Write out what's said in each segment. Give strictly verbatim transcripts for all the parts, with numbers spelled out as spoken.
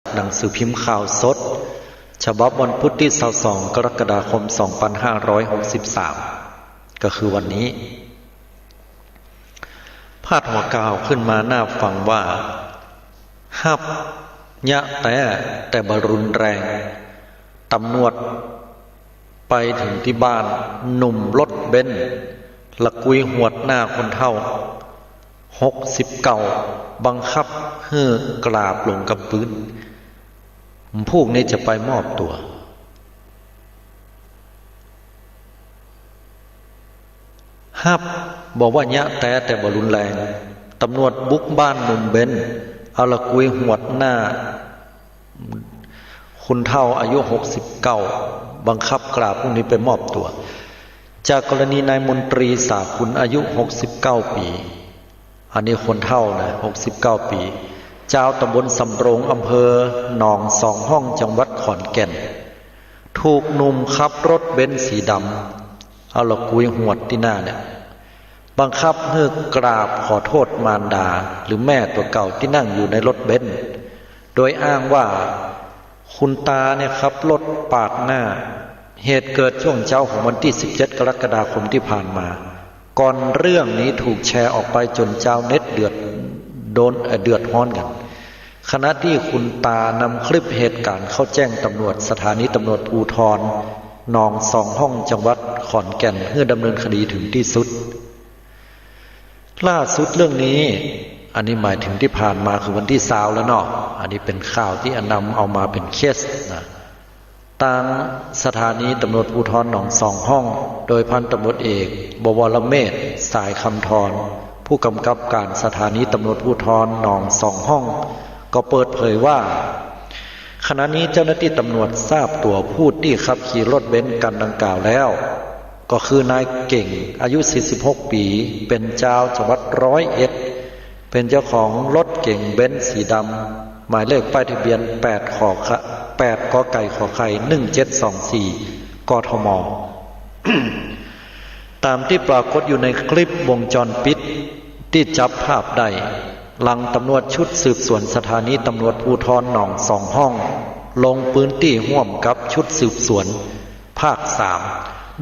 หนังสือพิมพ์ข่าวสด ฉบับวันพุธตี้ซาวสอง กรกฎาคม สองพันห้าร้อยหกสิบสาม ก็คือวันนี้ พาดหัวข่าวขึ้นมาน่าฟังว่า ฮับเยียะแต๊ แต่บ่รุนแรง ตำรวจไปเถิงตี้บ้าน หนุ่มรถเบนซ์ ละกุยหวดหน้าคนเฒ่า หกสิบเก้า บังคับหื้อกราบลงกับปื๊น ผู้นี้จะไปมอบตั๋ว ฮับ บอกว่าเยียะแต๊แต่บ่รุนแรง ตำรวจบุกบ้านหนุ่มเบนซ์ เอาละกุยหวดหน้า คนเฒ่าอายุ หกสิบเก้า บังคับกราบผู้นี้ไปมอบตั๋ว จากกรณีนายมนตรี สาขุน อายุ หกสิบเก้า ปี อันนี้คนเฒ่านะ หกสิบเก้า ปี จาวตำบลสำโรง อำเภอหนองสองห้อง จังหวัดขอนแก่น ถูกหนุ่มขับรถเบนซ์สีดำ เอาละกุยหวดตี้หน้าเนี่ย บังคับหื้อกราบขอโทษมารดา หรือแม่ตั๋วเก่าตี้นั่งอยู่ในรถเบนซ์ โดยอ้างว่าคุณตาเนี่ยขับรถปาดหน้า เหตุเกิดช่วงเจ๊าของวันตี้ สิบเจ็ด กรกฎาคมตี้ผ่านมา ก่อนเรื่องนี้ถูกแชร์ออกไปจ๋นจาวเน็ตเดือด โดน เอ่อ เดือดฮ้อนกั๋น ขณะตี้คุณตานำคลิปเหตุก๋ารณ์เข้าแจ้งตำรวจสถานีตำรวจภูธรหนองสองห้อง จังหวัดขอนแก่น หื้อดำเนินคดีเถิงตี้สุด ล่าสุดเรื่องนี้ อันนี้หมายเถิงตี้ผ่านมาคือวันตี้ซาวแล้วเนาะ อันนี้เป๋นข่าวตี้นำเอามาเป๋นเคสนะ ตางสถานีตำรวจภูธรหนองสองห้อง โดยพันตำรวจเอก บวรเมธ สายคำธร ผู้กำกับก๋านสถานีตำรวจภูธรหนองสองห้อง ก็เปิดเผยว่า ขณะนี้เจ้าหน้าตี้ตำรวจทราบตั๋วผู้ตี้ขับขี่รถเบนซ์คันดังกล่าวแล้ว ก็คือนายเก่ง อายุ สี่สิบหก ปี๋ เป๋นจาวจังหวัดร้อยเอ็ด เป๋นเจ้าของรถเก๋งเบนซ์สีดำ หมายเลขป้ายทะเบียน แปด ขอไข่ แปด ก.ไก่ ขอไข่ หนึ่งเจ็ดสองสี่ ก.ท.ม. ต๋ามตี้ปรากฏอยู่ในคลิปวงจรปิดตี้จับภาพได้ หลังตำรวจชุดสืบสวนสถานีตำรวจภูธรหนองสองห้อง ลงพื้นตี้ฮ่วมกับชุดสืบสวนภาคสาม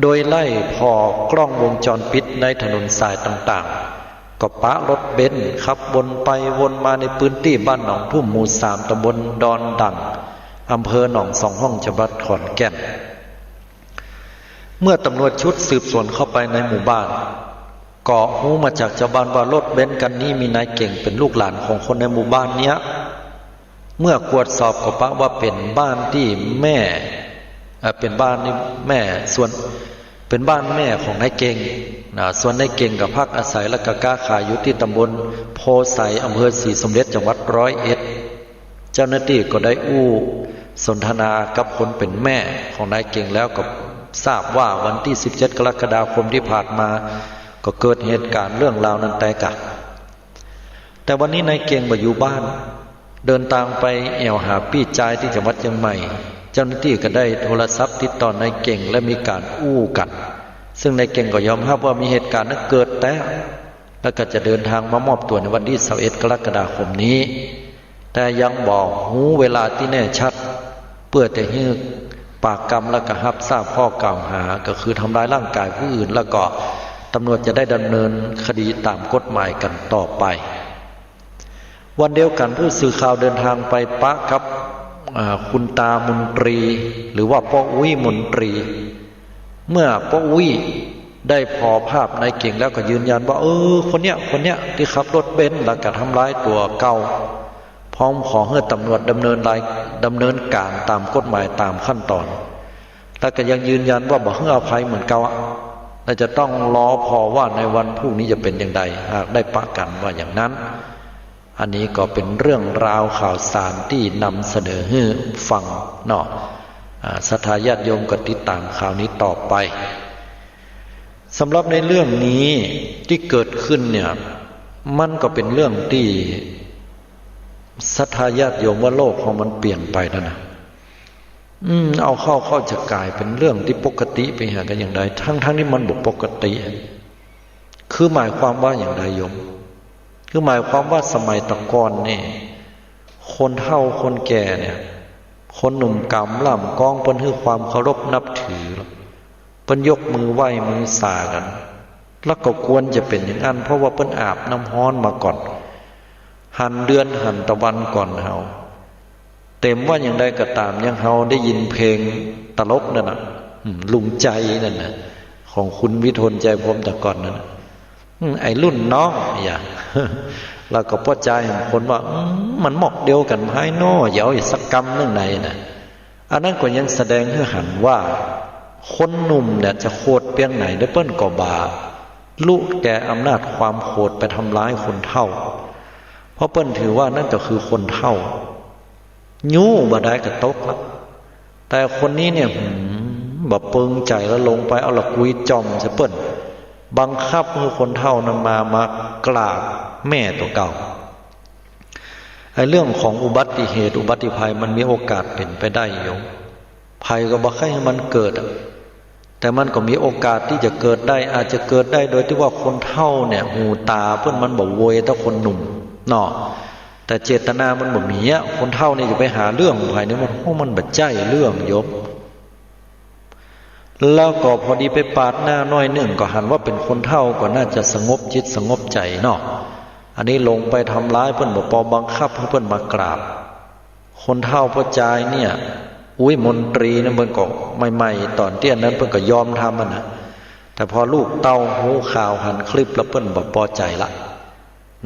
โดยไล่ผ่อกล้องวงจรปิดในถนนสายต่างๆ ก็ปะรถเบนซ์ขับวนไปวนมาในพื้นตี้บ้านหนองทุ่ม หมู่สาม ตำบลดอนดั่ง อำเภอหนองสองห้อง จังหวัดขอนแก่น เมื่อตำรวจชุดสืบสวนเข้าไปในหมู่บ้าน ก็ฮู้มาจากจาวบ้านว่ารถเบนซ์คันนี้มีนายเก่งเป๋นลูกหลานของคนในหมู่บ้านเนี้ย เมื่อกวดสอบก็ปะว่าเป๋นบ้านตี้แม่ เอ่อ เป๋นบ้านนี่แม่ ส่วน เป๋นบ้านแม่ของนายเก่งนะ ส่วนนายเก่งก็พักอาศัยและก็ก๊าขายอยู่ตี้ตำบลโพธิ์ใส อำเภอศรีสมเด็จ จังหวัดร้อยเอ็ด เจ้าหน้าตี้ก็ได้อู้สนทนากับคนเป๋นแม่ของนายเก่งแล้วก็ทราบว่าวันตี้ สิบเจ็ด กรกฎาคมตี้ผ่านมา ก็เกิดเหตุก๋ารณ์เรื่องราวนั้นแต๊ก่ะ แต่วันนี้นายเก่งบ่อยู่บ้าน เดินตางไปแอ่วหาปี้จายตี้จังหวัดเจียงใหม่ เจ้าหน้าตี้ก็ได้โทรศัพท์ติดต่อนายเก่งและมีก๋านอู้กั๋น ซึ่งนายเก่งก็ยอมฮับว่ามีเหตุก๋ารณ์นั้นเกิดแต๊ และก็จะเดินตางมามอบตั๋วในวันตี้ ซาวเอ็ด กรกฎาคมนี้ แต่ยังบ่ฮู้เวลาตี้แน่ชัด เปื้อแต่หื้อปากกำและก็ฮับทราบข้อกล่าวหา ก็คือทำร้ายร่างกายผู้อื่น แล้วก็ตำรวจจะได้ดำเนินคดีต๋ามกฎหมายกั๋นต่อไป วันเดียวกั๋นผู้สื่อข่าวเดินตางไปปะกับ อ่า คุณตามนตรี หรือว่าป้ออุ๊ยมนตรี เมื่อป้ออุ๊ยได้ผ่อภาพนายเก่งแล้วก็ยืนยันว่า เออ คนเนี้ย คนเนี้ยตี้ขับรถเบนซ์แล้วก็ทำร้ายตั๋วเก่า พร้อมขอหื้อตำรวจดำเนินราย ดำเนินก๋านต๋ามกฎหมายต๋ามขั้นต๋อน แล้วก็ยังยืนยันว่าบ่หื้ออภัยเหมือนเก่าอะ และจะต้องรอผ่อว่าในวันพรุ่งนี้จะเป๋นอย่างใด หากได้ปะกั๋นว่าอย่างนั้น อันนี้ก็เป๋นเรื่องราวข่าวสารตี้นำเสนอหื้อฟังเนาะ อ่า ศรัทธาญาติโยมก็ติดต๋ามข่าวนี้ต่อไป สำหรับในเรื่องนี้ตี้เกิดขึ้นเนี่ย มันก็เป๋นเรื่องตี้ศรัทธาญาติโยมว่าโลกของมันเปลี่ยนไปแล้วนะ อืม เอาเข้า เข้าจะก๋ายเป๋นเรื่องตี้ปกติไปหากั๋นอย่างใด ทั้งๆ ตี้มันบ่ปกติ คือหมายความว่าอย่างใดโยม คือหมายความว่าสมัยตะก่อนนี่ คนเฒ่าคนแก่เนี่ย คนหนุ่มกำล่ำกองเปิ้นหื้อความเคารพนับถือ เปิ้นยกมือไหว้มือสากั๋น แล้วก็ควรจะเป๋นอย่างอั้น เพราะว่าเปิ้นอาบน้ำฮ้อนมาก่อน หันเดือนหันตะวันก่อนเฮา เต็มว่าอย่างใดก็ต๋าม อย่างเฮาได้ยินเพลงตลกนั่นน่ะ อืม ลุงใจ๋นั่นน่ะ ของคุณวิทูล ใจ๋พรหม แต่ก่อนนั่นน่ะ อืม ไอ้รุ่นน้อง อย่าง แล้วก็ป้อจายหันคนว่า อืม มันหมอกเดียวกั๋นไพน้อ อย่าเอาอีกสักกำนึ่งไหนน่ะ อันนั้นก็ยังแสดงหื้อหันว่า คนหนุ่มเนี่ยจะโขดเปียงไหนได้เปิ้นก็บ่า ลุแก่อำนาจความโขดไปทำร้ายคนเฒ่า เพราะเปิ้นถือว่านั่นก็คือคนเฒ่า ยู้บ่ได้ก็ตกละ แต่คนนี้เนี่ย หืม บ่เปิงใจ๋แล้วลงไปเอาละกุยจ่อมใส่เปิ้น บังคับหื้อคนเฒ่านั้นมา มากราบแม่ตั๋วเก่า ไอ้เรื่องของอุบัติเหตุ อุบัติภัยมันมีโอกาสเป๋นไปได้โยม ใผก็บ่ใค่หื้อมันเกิดอะ แต่มันก็มีโอกาสตี้จะเกิดได้ อาจจะเกิดได้โดยตี้ว่าคนเฒ่าเนี่ย หูต๋าเปิ้นมันบ่เวยเต้าคนหนุ่มเนาะ แต่เจตนามันบ่มีอะ คนเฒ่านี่จะไปหาเรื่องใผเนี่ย มัน โอ้ มันบ่ใจ้เรื่องโยม แล้วก็พอดีไปปาดหน้าหน้อยนึ่ง ก็หันว่าเป๋นคนเฒ่า ก็น่าจะสงบจิตสงบใจ๋เนาะ อันนี้ลงไปทำร้ายเปิ้นบ่ปอ บังคับหื้อเปิ้นมากราบ คนเฒ่าป้อจายเนี่ย อุ๊ย มนตรีนะ เปิ้นก็ใหม่ๆ ต๋อนตี้อันนั้นเปิ้นก็ยอมทำอะนะ แต่พอลูกเต้าฮู้ข่าวหันคลิปแล้วเปิ้นบ่ปอใจ๋ละ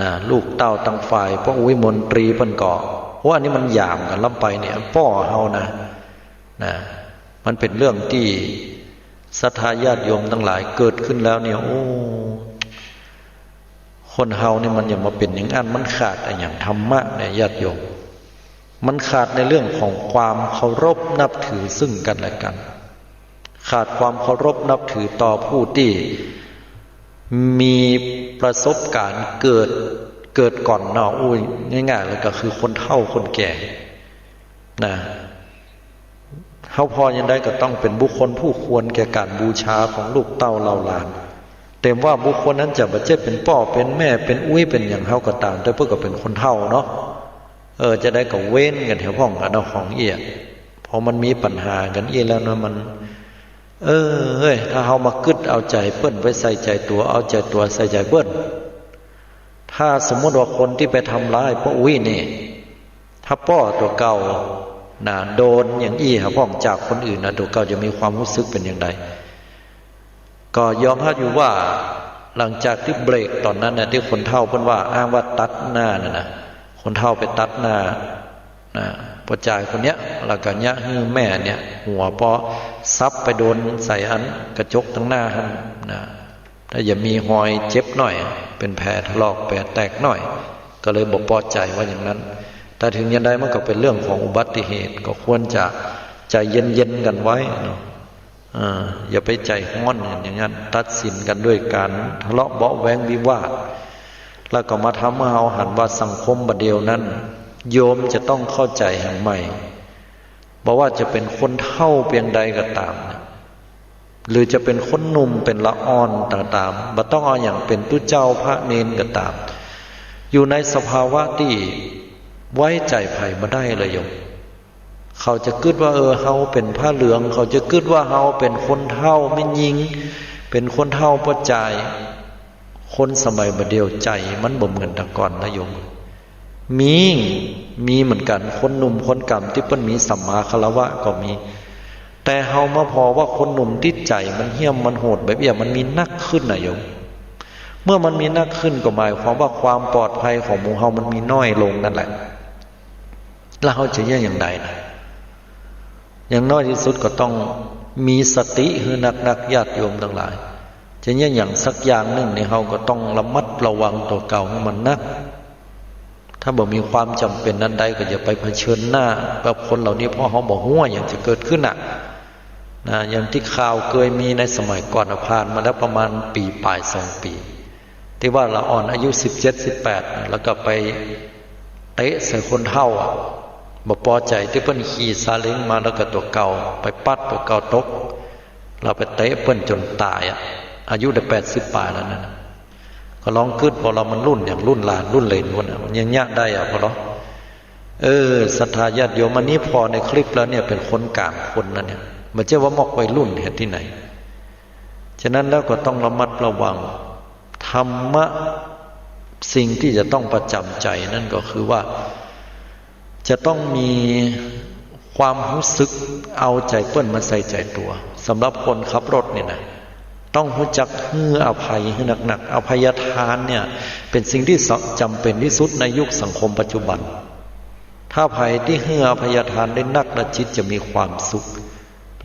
นะ ลูกเต้าตังฝ่ายป้ออุ๊ยมนตรีเปิ้นก็ โอ้ อันนี้มันหยามกั๋นล้ำไปเนี่ย ป้อเฮานะ นะ มันเป๋นเรื่องตี้ศรัทธาญาติโยมตังหลาย เกิดขึ้นแล้วเนี่ย โอ้ คนเฮานี่มันอย่ามาเป๋นอย่างอั้น มันขาดอะหยัง ธรรมะเนี่ยญาติโยม มันขาดในเรื่องของความเคารพนับถือซึ่งกันและกัน ขาดความเคารพนับถือต่อผู้ตี้มีประสบการณ์เกิด เกิดก่อนเนาะ อู้ง่ายๆ แล้วก็คือคนเฒ่าคนแก่นะ เฮาผ่อยังใดก็ต้องเป๋นบุคคลผู้ควรแก่ก๋านบูชาของลูกเต้าเหล่าหลาน เต็มว่าบุคคลนั้นจะบ่ใจ้เป๋นป้อเป๋นแม่เป๋นอุ๊ยเป๋นหยังเฮาก็ต๋าม แต่เปิ้นก็เป๋นคนเฒ่าเนาะ เออ จะใดก็เว้นกั๋นแถวพ่องกั๋นเนาะ ของอี้อะ พอมันมีปัญหากั๋นอี้แล้วเนาะ มัน เออ เฮ้ย ถ้าเฮามากึ๊ดเอาใจ๋เปิ้น ไปใส่ใจ๋ตั๋ว เอาใจ๋ตั๋วใส่ใจ๋เปิ้น ถ้าสมมุติว่าคนตี้ไปทำร้ายป้ออุ๊ยนี่ ถ้าป้อตั๋วเก่านะ โดนอย่างอี้หาพ่องจากคนอื่นนะ ตั๋วเก่าจะมีความฮู้สึกเป๋นอย่างใด ก็ยอมฮับอยู่ว่า หลังจากตี้เบรกต๋อนนั้นน่ะ ตี้คนเฒ่าเปิ้นว่า อ้างว่าตัดหน้าน่ะนะ คนเฒ่าไปตัดหน้านะ ป้อจายคนเนี้ย แล้วก็เยียะหื้อแม่เนี่ย หัวปอสับไปโดนใส่อันกระจกตังหน้าหั้นนะ ถ้าจะมีฮอยเจ็บหน้อย เป๋นแผลถลอก แผลแตกหน้อย ก็เลยบ่ปอใจ๋ว่าอย่างนั้น แต่ถึงอย่างใดมันก็เป๋นเรื่องของอุบัติเหตุ ก็ควรจะใจ๋เย็นๆ กั๋นไว้เนาะ อ่า อย่าไปใจ๋ฮ้อนกั๋นอย่างนั้น ตัดสินกั๋นด้วยก๋านทะเลาะเบาะแว้งวิวาท แล้วก็มาทำหื้อเฮาหันว่าสังคมบ่าเดี่ยวนั้น โยมจะต้องเข้าใจ๋แห่งใหม่ บ่ว่าจะเป๋นคนเฒ่าเปียงใดก็ต๋ามนะ หรือจะเป๋นคนหนุ่มเป๋นละอ่อนก็ต๋าม บ่ต้องเอาหยังเป๋นตุ๊เจ้าพระเณรก็ต๋าม อยู่ในสภาวะตี้ไว้ใจ๋ใผบ่ได้เลยโยม เขาจะกึ๊ดว่า เออ เฮาเป๋นผ้าเหลือง เขาจะกึ๊ดว่าเฮาเป๋นคนเฒ่าแม่ญิง เป๋นคนเฒ่าป้อจาย คนสมัยบ่าเดี่ยวใจ๋มันบ่เหมือนแต่ก่อนนะโยม มี มีเหมือนกั๋น คนหนุ่มคนกำตี้เปิ้นมีสัมมาคารวะก็มี แต่เฮามาผ่อว่าคนหนุ่มตี้ใจ๋มันเหี้ยมมันโหดแบบอี้ มันมีนักขึ้นนะโยม เมื่อมันมีนักขึ้นก็หมายความว่าความปลอดภัยของหมู่เฮามันมีน้อยลงนั่นแหละ แล้วเฮาจะเยียะอย่างใดนะ อย่างน้อยตี้สุดก็ต้องมีสติหื้อนักๆ ญาติโยมตังหลาย จะเยียะอย่างสักอย่างนึ่งนี่ เฮาก็ต้องระมัดระวังตั๋วเก่าหื้อมันนัก ถ้าบ่มีความจ๋ำเป๋นอันใดก็อย่าไปเผชิญหน้ากับคนเหล่านี้ เพราะเฮาบ่ฮู้ว่าหยังจะเกิดขึ้นน่ะ นะ อย่างตี้ข่าวเกยมีในสมัยก่อนน่ะ ผ่านมาแล้วประมาณปี๋ป๋ายสองปี๋ ตี้ว่าละอ่อนอายุสิบเจ็ด สิบแปด แล้วก็ไปเตะใส่คนเฒ่าอะ บ่ปอใจ๋ตี้เปิ้นขี่ซาเล้งมา แล้วก็ตั๋วเก่าไปปัดตั๋วเก่าตก แล้วไปเตะเปิ้นจ๋นต๋ายอะ อายุได้แปดสิบป๋ายแล้วนั่นน่ะ ก็ลองกึ๊ด พอเฮามันรุ่นอย่างรุ่นหลานรุ่นเหลนพุ้นน่ะ มันยังเยียะได้อะ พอเฮา เออ ศรัทธาญาติโยม อันนี้ผ่อในคลิปแล้วเนี่ยเป๋นคนก๋างคนนะเนี่ย บ่ใจ้ว่ามอกวัยรุ่นเหตุตี้ไหน ฉะนั้นแล้วก็ต้องระมัดระวัง ธรรมะสิ่งตี้จะต้องประจ๋ำใจ๋นั้นก็คือว่า จะต้องมีความฮู้สึกเอาใจ๋เปิ้นมาใส่ใจ๋ตั๋ว สำหรับคนขับรถเนี่ยนะ ต้องฮู้จักหื้ออภัยหื้อนักๆ อภัยทานเนี่ยเป๋นสิ่งตี้ส- จ๋ำเป๋นตี้สุดในยุคสังคมปัจจุบัน ถ้าใผตี้หื้ออภัยทานได้นักแล้วจิตจะมีความสุข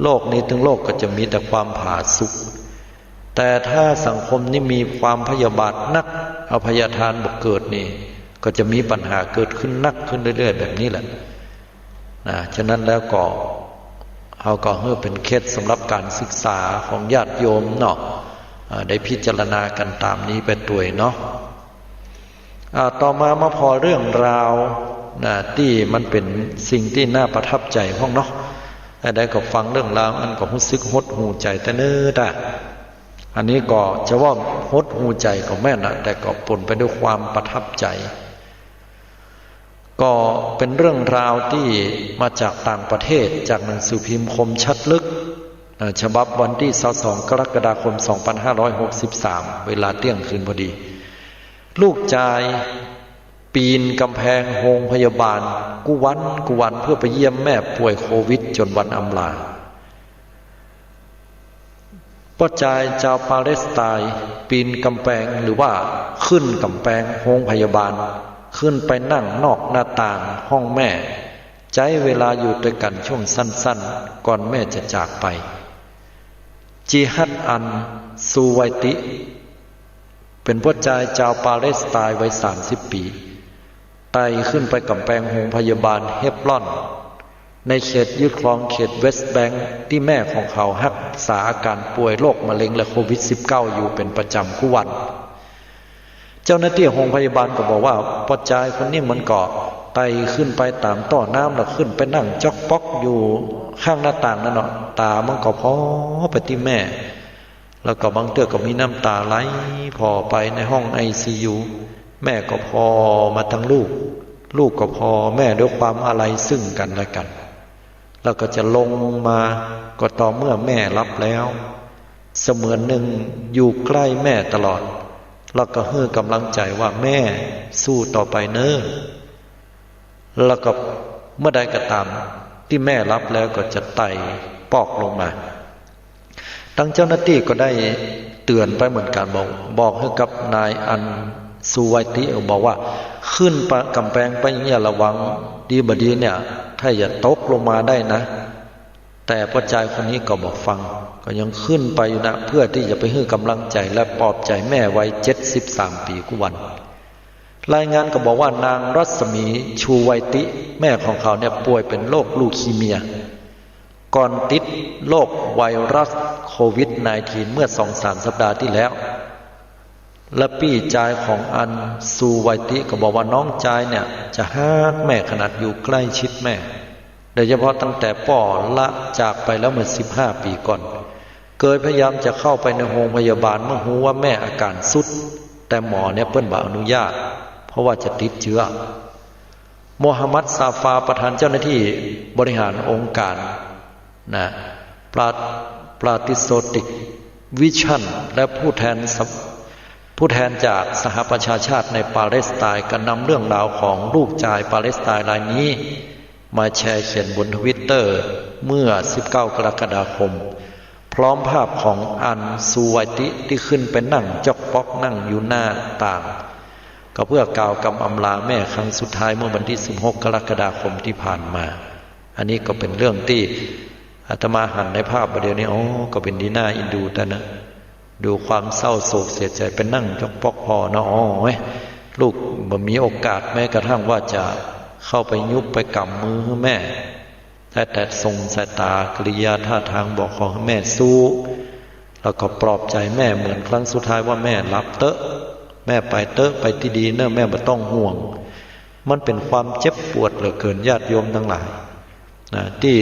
โลกนี้ตึงโลกก็จะมีแต่ความผาสุก แต่ถ้าสังคมนี้มีความพยาบาทนัก อภัยทานบ่เกิดนี่ ก็จะมีปัญหาเกิดขึ้นนักขึ้นเรื่อยๆ แบบนี้แหละนะ ฉะนั้นแล้วก็ เฮาก็หื้อเป๋นเคล็ดสำหรับก๋านศึกษาของญาติโยมเนาะ อ่า ได้พิจารณากั๋นต๋ามนี้ไปตวยเนาะ อ่า ต่อมามาผ่อเรื่องราวนะ ตี้มันเป๋นสิ่งตี้น่าประทับใจ๋พ่องเนาะ อันใดก็ฟังเรื่องราวอันก็ฮู้สึกหดหู่ใจ๋แต๊เน่อตา อันนี้ก็จะว่าหดหู่ใจ๋ก็แม่นนะ แต่ก็ปนไปด้วยความประทับใจ๋ ก็เป๋นเรื่องราวตี้มาจากต่างประเทศ จากหนังสือพิมพ์คมชัดลึก เอ่อ ฉบับวันตี้ซาวสอง กรกฎาคม สองพันห้าร้อยหกสิบสาม เวลาเตี้ยงคืนพอดี ลูกจายปีนก๋ำแพงโฮงพยาบาลกู้วันกู้วัน เปื้อไปเยี่ยมแม่ป่วยโควิดจ๋นวันอำลา ป้อจายจาวปาเลสไตน์ปีนก๋ำแปง หรือว่าขึ้นก๋ำแปงโฮงพยาบาล ขึ้นไปนั่งนอกหน้าต่างห้องแม่ ใจ๊เวลาอยู่ตวยกั๋นช่วงสั้นๆ ก่อนแม่จะจากไป จิฮัดอัน ซูไวติ เป๋นป้อจายจาวปาเลสไตน์วัยสามสิบปี๋ ไต่ขึ้นไปก๋ำแปงโฮงพยาบาลเฮบรอน ในเขตยึดครองเขตเวสต์แบงก์ ตี้แม่ของเขาฮักษาอาก๋านป่วยโรคมะเร็งและโควิดสิบเก้าอยู่เป๋นประจ๋ำกู้วัน เจ้าหน้าตี้โฮงพยาบาลก็บอกว่า ป้อจายคนนี้มันก็ไต่ขึ้นไปต๋ามต้อน้ำ แล้วขึ้นไปนั่งจ๊อกป๊อกอยู่ข้างหน้าต่างนั่นเนาะ ต๋ามันก็ผ่อไปตี้แม่ แล้วก็บางเตื้อก็มีน้ำต๋าไหลผ่อไปในห้องไอซียู แม่ก็ผ่อมาตางลูก ลูกก็ผ่อแม่ด้วยความอาลัยซึ่งกั๋นและกั๋น แล้วก็จะลงมาก็ต่อเมื่อแม่หลับแล้ว เสมือนหนึ่งอยู่ใกล้แม่ตลอด แล้วก็หื้อก๋ำลังใจ๋ว่า แม่สู้ต่อไปเน่อ แล้วก็เมื่อใดก็ต๋ามตี้แม่หลับแล้วก็จะไต่ปอกลงมา ตังเจ้าหน้าตี้ก็ได้เตื๋อนไปเหมือนกั๋น บอก บอกหื้อกับนายอันซูไวติ บอกว่า ขึ้นไปก๋ำแปงไปอย่าระวังดีบ่ดีเนี่ย ถ้าอย่าตกลงมาได้นะ แต่ป้อจายคนนี้ก็บ่ฟัง ก็ยังขึ้นไปอยู่นะ เพื่อตี้จะไปหื้อก๋ำลังใจ๋และปลอบใจ๋แม่วัยเจ็ดสิบสามปี๋กู้วัน รายงานก็บอกว่า นางรัศมี ชูไวติ แม่ของเขาเนี่ยป่วยเป๋นโรคลูคีเมีย ก่อนติดโรคไวรัสโควิดสิบเก้า เมื่อสองสามสัปดาห์ตี้แล้ว และปี้จายของอันซูไวติก็บอกว่า น้องจายเนี่ยจะฮักแม่ขนาด อยู่ใกล้ชิดแม่ โดยเฉพาะตั้งแต่ป้อละจากไปแล้วเมื่อสิบห้าปี๋ก่อน เกยพยายามจะเข้าไปในโฮงพยาบาลเมื่อฮู้ว่าแม่อาก๋านทรุด แต่หมอเนี่ยเปิ้นบ่อนุญาต เพราะว่าจะติดเจื้อ โมฮัมหมัด ซาฟา ประธานเจ้าหน้าตี้บริหารองค์ก๋าน นะ ปรา- ปราติโซติกวิชั่น และผู้แทนส- ผู้แทนจากสหประชาชาติในปาเลสไตน์ ก็นำเรื่องราวของลูกจายปาเลสไตน์รายนี้ มาแชร์เขียนบนทวิตเตอร์เมื่อสิบเก้ากรกฎาคม พร้อมภาพของอันซูไวติตี้ขึ้นไปนั่งจ๊อกป๊อกนั่งอยู่หน้าต่าง ก็เพื่อกล่าวกำอำลาแม่ครั้งสุดท้ายเมื่อวันตี้สิบหกกรกฎาคมตี้ผ่านมา อันนี้ก็เป๋นเรื่องตี้อาตมาหันในภาพบ่าเดี่ยวนี้ โอ้ ก็เป๋นตี้น่าเอ็นดูแต๊นะ ดูความเศร้าโศกเสียใจ๋ ไปนั่งจ๊อกป๊อกผ่อเนาะ โอ้ย ลูกบ่มีโอกาสแม้กระทั่งว่าจะเข้าไปยุบไปก๋ำมือหื้อแม่ แต่ แต่ส่งสายต๋า กิริยาท่าทางบอกขอหื้อแม่สู้ แล้วก็ปลอบใจ๋แม่เหมือนครั้งสุดท้ายว่า แม่หลับเต๊อะ แม่ไปเต๊อะ ไปตี้ดีเน่อ แม่บ่ต้องห่วง มันเป๋นความเจ็บปวดเหลือเกิน ญาติโยมตังหลาย นะ ตี้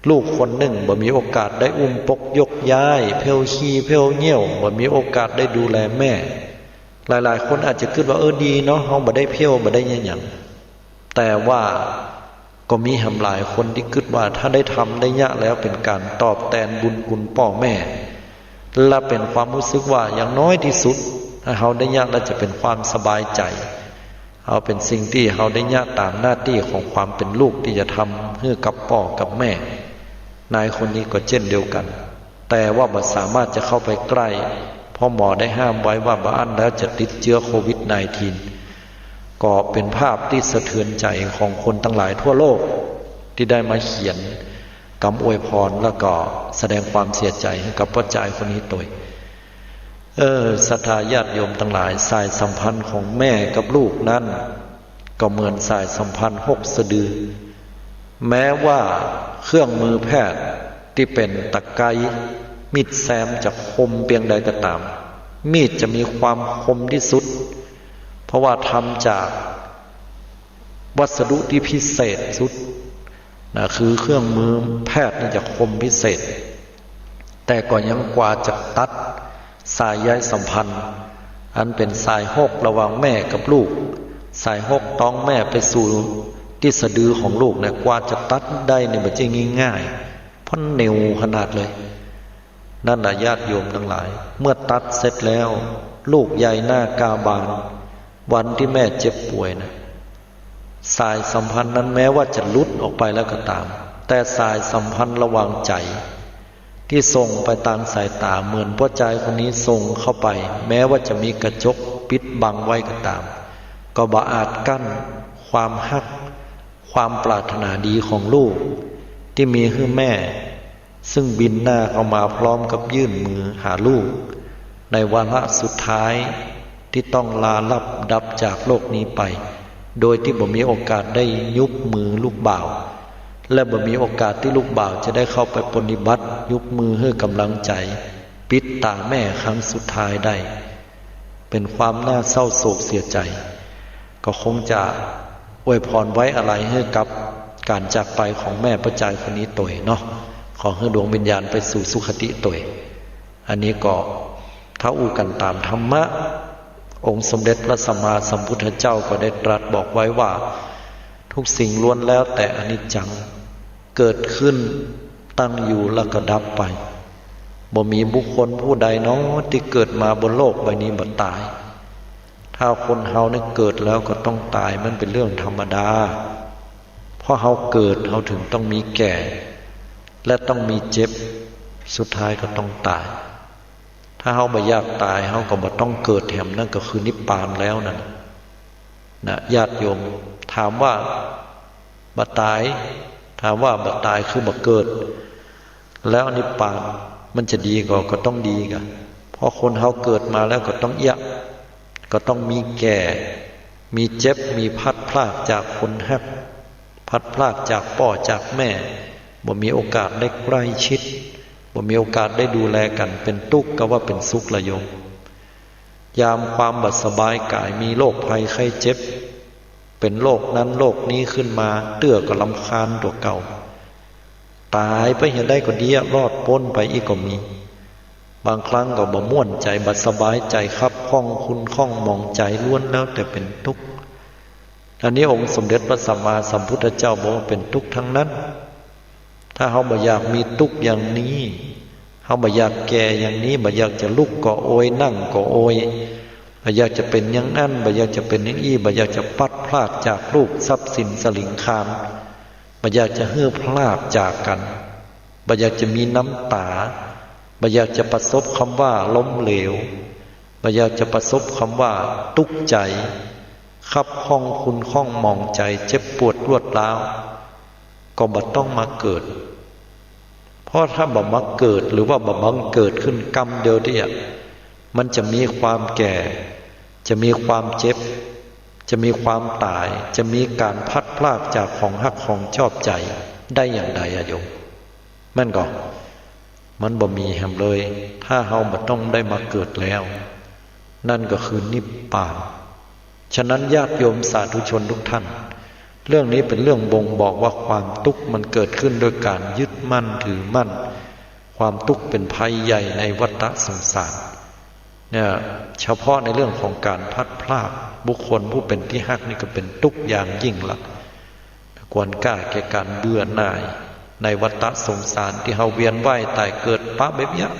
ลูกคนนึ่งบ่มีโอกาสได้อุ้มปกยกย้าย เผ้าขี้เผ้าเยี่ยว บ่มีโอกาสได้ดูแลแม่ หลายๆ คนอาจจะกึ๊ดว่า เออ ดีเนาะ เฮาบ่ได้เผ้า บ่ได้อะหยัง แต่ว่าก็มีแหมหลายคนตี้กึ๊ดว่าถ้าได้ทำได้เยียะแล้วเป๋นก๋านตอบแตนบุญคุณป้อแม่ และเป๋นความฮู้สึกว่าอย่างน้อยตี้สุด ถ้าเฮาได้เยียะแล้วจะเป๋นความสบายใจ๋ เอาเป๋นสิ่งตี้เฮาได้เยียะต๋ามหน้าตี้ของความเป๋นลูกตี้จะทำหื้อกับป้อกับแม่ นายคนนี้ก็เจ้นเดียวกั๋น แต่ว่าบ่สามารถจะเข้าไปใก้ เพราะหมอได้ห้ามไว้ว่าบ่อั้นแล้วจะติดเจื๊อโควิดสิบเก้า ก็เป๋นภาพตี้สะเทือนใจ๋ของคนตังหลายทั่วโลก ตี้ได้มาเขียนกำอวยพรแล้วก็แสดงความเสียใจ๋หื้อกับป้อจายคนนี้ตวย เออ ศรัทธาญาติโยมตังหลาย สายสัมพันธ์ของแม่กับลูกนั้น ก็เหมือนสายสัมพันธ์หกสะดือ แม้ว่าเครื่องมือแพทย์ตี้เป๋นตะไกร้ มีดแซมจะคมเปียงใดก็ต๋าม มีดจะมีความคมตี้สุด เพราะว่าทำจากวัสดุตี้พิเศษสุดนะ คือเครื่องมือแพทย์นี่จะคมพิเศษ แต่ก็ยังกว่าจะตัดสายใยสัมพันธ์ อันเป๋นสายหกระหว่างแม่กับลูก สายหกต๊องแม่ไปสู่ตี้สะดือของลูกเนี่ย กว่าจะตัดได้เนี่ยบ่ใจ้ง่ายๆ เพราะเหนียวขนาดเลย นั่นน่ะญาติโยมตังหลาย เมื่อตัดเสร็จแล้ว ลูกใยหน้ากาบาน วันตี้แม่เจ็บป่วยนะ สายสัมพันธ์นั้นแม้ว่าจะหลุดออกไปแล้วก็ต๋าม แต่สายสัมพันธ์ระหว่างใจ๋ตี้ส่งไปตางสายต๋า เหมือนป้อจายคนนี้ส่งเข้าไป แม้ว่าจะมีกระจกปิดบังไว้ก็ต๋าม ก็บ่อาจกั้นความฮัก ความปรารถนาดีของลูกตี้มีหื้อแม่ ซึ่งบินหน้าเข้ามาพร้อมกับยื่นมือหาลูก ในวาระสุดท้ายตี้ต้องลาลับดับจากโลกนี้ไป โดยตี้บ่มีโอกาสได้ยุบมือลูกบ่าว และบ่มีโอกาสตี้ลูกบ่าวจะได้เข้าไปปรนนิบัติยุบมือหื้อก๋ำลังใจ๋ ปิดต๋าแม่ครั้งสุดท้ายได้ เป๋นความน่าเศร้าโศกเสียใจ๋ ก็คงจะอวยพรไว้อาลัยหื้อกับก๋านจากไปของแม่ป้อจายคนนี้ตวยเนาะ ขอหื้อดวงวิญญาณไปสู่สุคติตวย อันนี้ก็ถ้าอู้กั๋นต๋ามธรรมะ องค์สมเด็จพระสัมมาสัมพุทธเจ้าก็ได้ตรัสบอกไว้ว่า ทุกสิ่งล้วนแล้วแต่อนิจจัง เกิดขึ้น ตั้งอยู่แล้วก็ดับไป บ่มีบุคคลผู้ใดน้อตี้เกิดมาบนโลกใบนี้บ่ต๋าย ถ้าคนเฮาเนี่ยเกิดแล้วก็ต้องต๋าย มันเป๋นเรื่องธรรมดา เพราะเฮาเกิดเฮาถึงต้องมีแก่ และต้องมีเจ็บ สุดท้ายก็ต้องต๋าย ถ้าเฮาบ่อยากต๋ายเฮาก็บ่ต้องเกิดแหม นั่นก็คือนิพพานแล้วนั่น นะ ญาติโยม ถามว่าบ่ต๋าย ถามว่าบ่ต๋ายคือบ่เกิด แล้วนิพพานมันจะดีก่อ ก็ต้องดีก่อ เพราะคนเฮาเกิดมาแล้วก็ต้องเยียะ ก็ต้องมีแก่ มีเจ็บ มีพลัดพรากจากคนฮัก พลัดพรากจากป้อจากแม่ บ่มีโอกาสได้ใกล้ชิด บ่มีโอกาสได้ดูแลกั๋น เป๋นตุ๊กกาว่าเป๋นสุขละโยม ยามความบ่สบายก๋าย มีโรคภัยไข้เจ็บ เป๋นโรคนั้นโรคนี้ขึ้นมา เตื้อก็รำคาญตั๋วเก่า ต๋ายไปเหียใดก็ดีอะ รอดป๊นไปอี้ก็มี บางครั้งก็บ่ม่วนใจ๋ บ่สบายใจ๋ คับข้องขุ่นข้องหมองใจ๋ ล้วนแล้วแต่เป๋นตุ๊ก อันนี้องค์สมเด็จพระสัมมาสัมพุทธเจ้าบอกว่าเป๋นตุ๊กทั้งนั้น ถ้าเฮาบ่อยากมีตุ๊กอย่างนี้ เฮาบ่อยากแก่อย่างนี้ บ่อยากจะลุกก็โอย นั่งก็โอย บ่อยากจะเป๋นอย่างอั้น บ่อยากจะเป๋นอย่างอี้ บ่อยากจะพลัดพรากจากลูก ทรัพย์สินสลิงคาร บ่อยากจะหื้อพรากจากกั๋น บ่อยากจะมีน้ำต๋า บ่อยากจะประสบคำว่าล้มเหลว บ่อยากจะประสบคำว่าตุ๊กใจ๋ คับข้องขุ่นข้องหมองใจ๋ เจ็บปวดรวดร้าว ก็บ่ต้องมาเกิด เพราะถ้าบ่มาเกิด หรือว่าบ่บังเกิดขึ้นกำเดียวเตี้ย มันจะมีความแก่ จะมีความเจ็บ จะมีความต๋าย จะมีก๋านพลัดพรากจากของฮักของชอบใจ๋ได้อย่างใดอะโยม แม่นก่อ มันบ่มีแหมเลย ถ้าเฮาบ่ต้องได้มาเกิดแล้ว นั่นก็คือนิพพาน ฉะนั้นญาติโยมสาธุชนทุกท่าน เรื่องนี้เป๋นเรื่องบ่งบอกว่าความตุ๊กข์มันเกิดขึ้นโดยก๋านยึดมั่นถือมั่น ความตุ๊กข์เป๋นภัยใหญ่ในวัฏสงสาร เนี่ย เฉพาะในเรื่องของก๋านพลัดพรากบุคคลผู้เป๋นตี้ฮักนี่ก็เป๋นตุ๊กข์อย่างยิ่งละ ควรก้าแก่ก๋านเบื่อหน่ายในวัฏฏะสงสารตี้เฮาเวียนว่ายต๋ายเกิดปะแบบเยียะ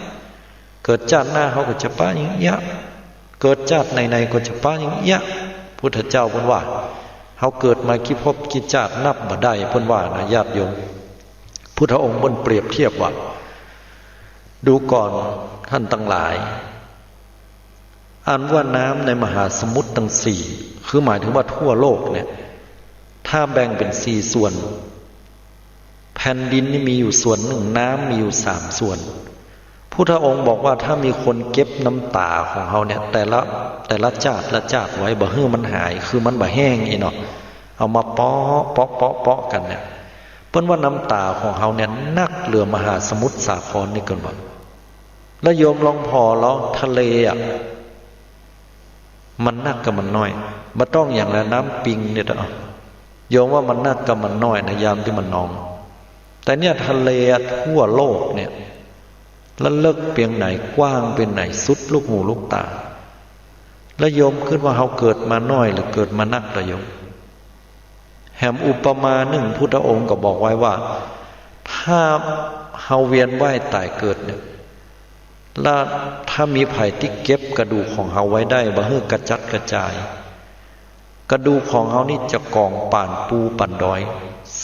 เกิดจาติหน้าเฮาก็จะปะอย่างเยียะ เกิดจาติไหนๆ ก็จะปะอย่างเยียะ พุทธเจ้าเปิ้นว่า เฮาเกิดมากี่ภพกี่จาตินับบ่ได้ เปิ้นว่านะ ญาติโยม พุทธองค์เปิ้นเปรียบเทียบว่า ดูก่อนต้านตังหลาย อันว่าน้ำในมหาสมุทรตังสี่ คือหมายถึงว่าทั่วโลกเนี่ย ถ้าแบ่งเป๋นสี่ส่วน แผ่นดินนี่มีอยู่ส่วนนึ่ง น้ำมีอยู่สามส่วน พุทธองค์บอกว่าถ้ามีคนเก็บน้ำต๋าของเฮาเนี่ย แต่ละ แต่ละจาติละจาติไว้ บ่หื้อมันหาย คือมันบ่แห้งอี้เนาะ เอามาเปาะ เปาะ เปาะ เปาะกั๋นเนี่ย เปิ้นว่าน้ำต๋าของเฮาเนี่ยนักเหลือมหาสมุทรสาครนี่เปิ้นว่า แล้วโยมลองผ่อลองทะเลอะ มันนักกับมันน้อย บ่ต้องอย่างละน้ำปิงเนี่ยเถาะ โยมว่ามันนักกับมันน้อยนะ ยามตี้มันนอง แต่เนี่ยทะเลทั่วโลกเนี่ย ละเลิกเปียงไหน กว้างเปียงไหน สุดลูกหูลูกต๋า แล้วโยมกึ๊ดว่าเฮาเกิดมาน้อยหรือเกิดมานักล่ะโยม แหมอุปมานึ่ง พุทธองค์ก็บอกไว้ว่า ถ้าเฮาเวียนว่ายต๋ายเกิดเนี่ย แล้วถ้ามีใผตี้เก็บกระดูกของเฮาไว้ได้ บ่หื้อกระจัดกระจาย กระดูกของเฮานี่จะก๋องป่านปูป่านดอย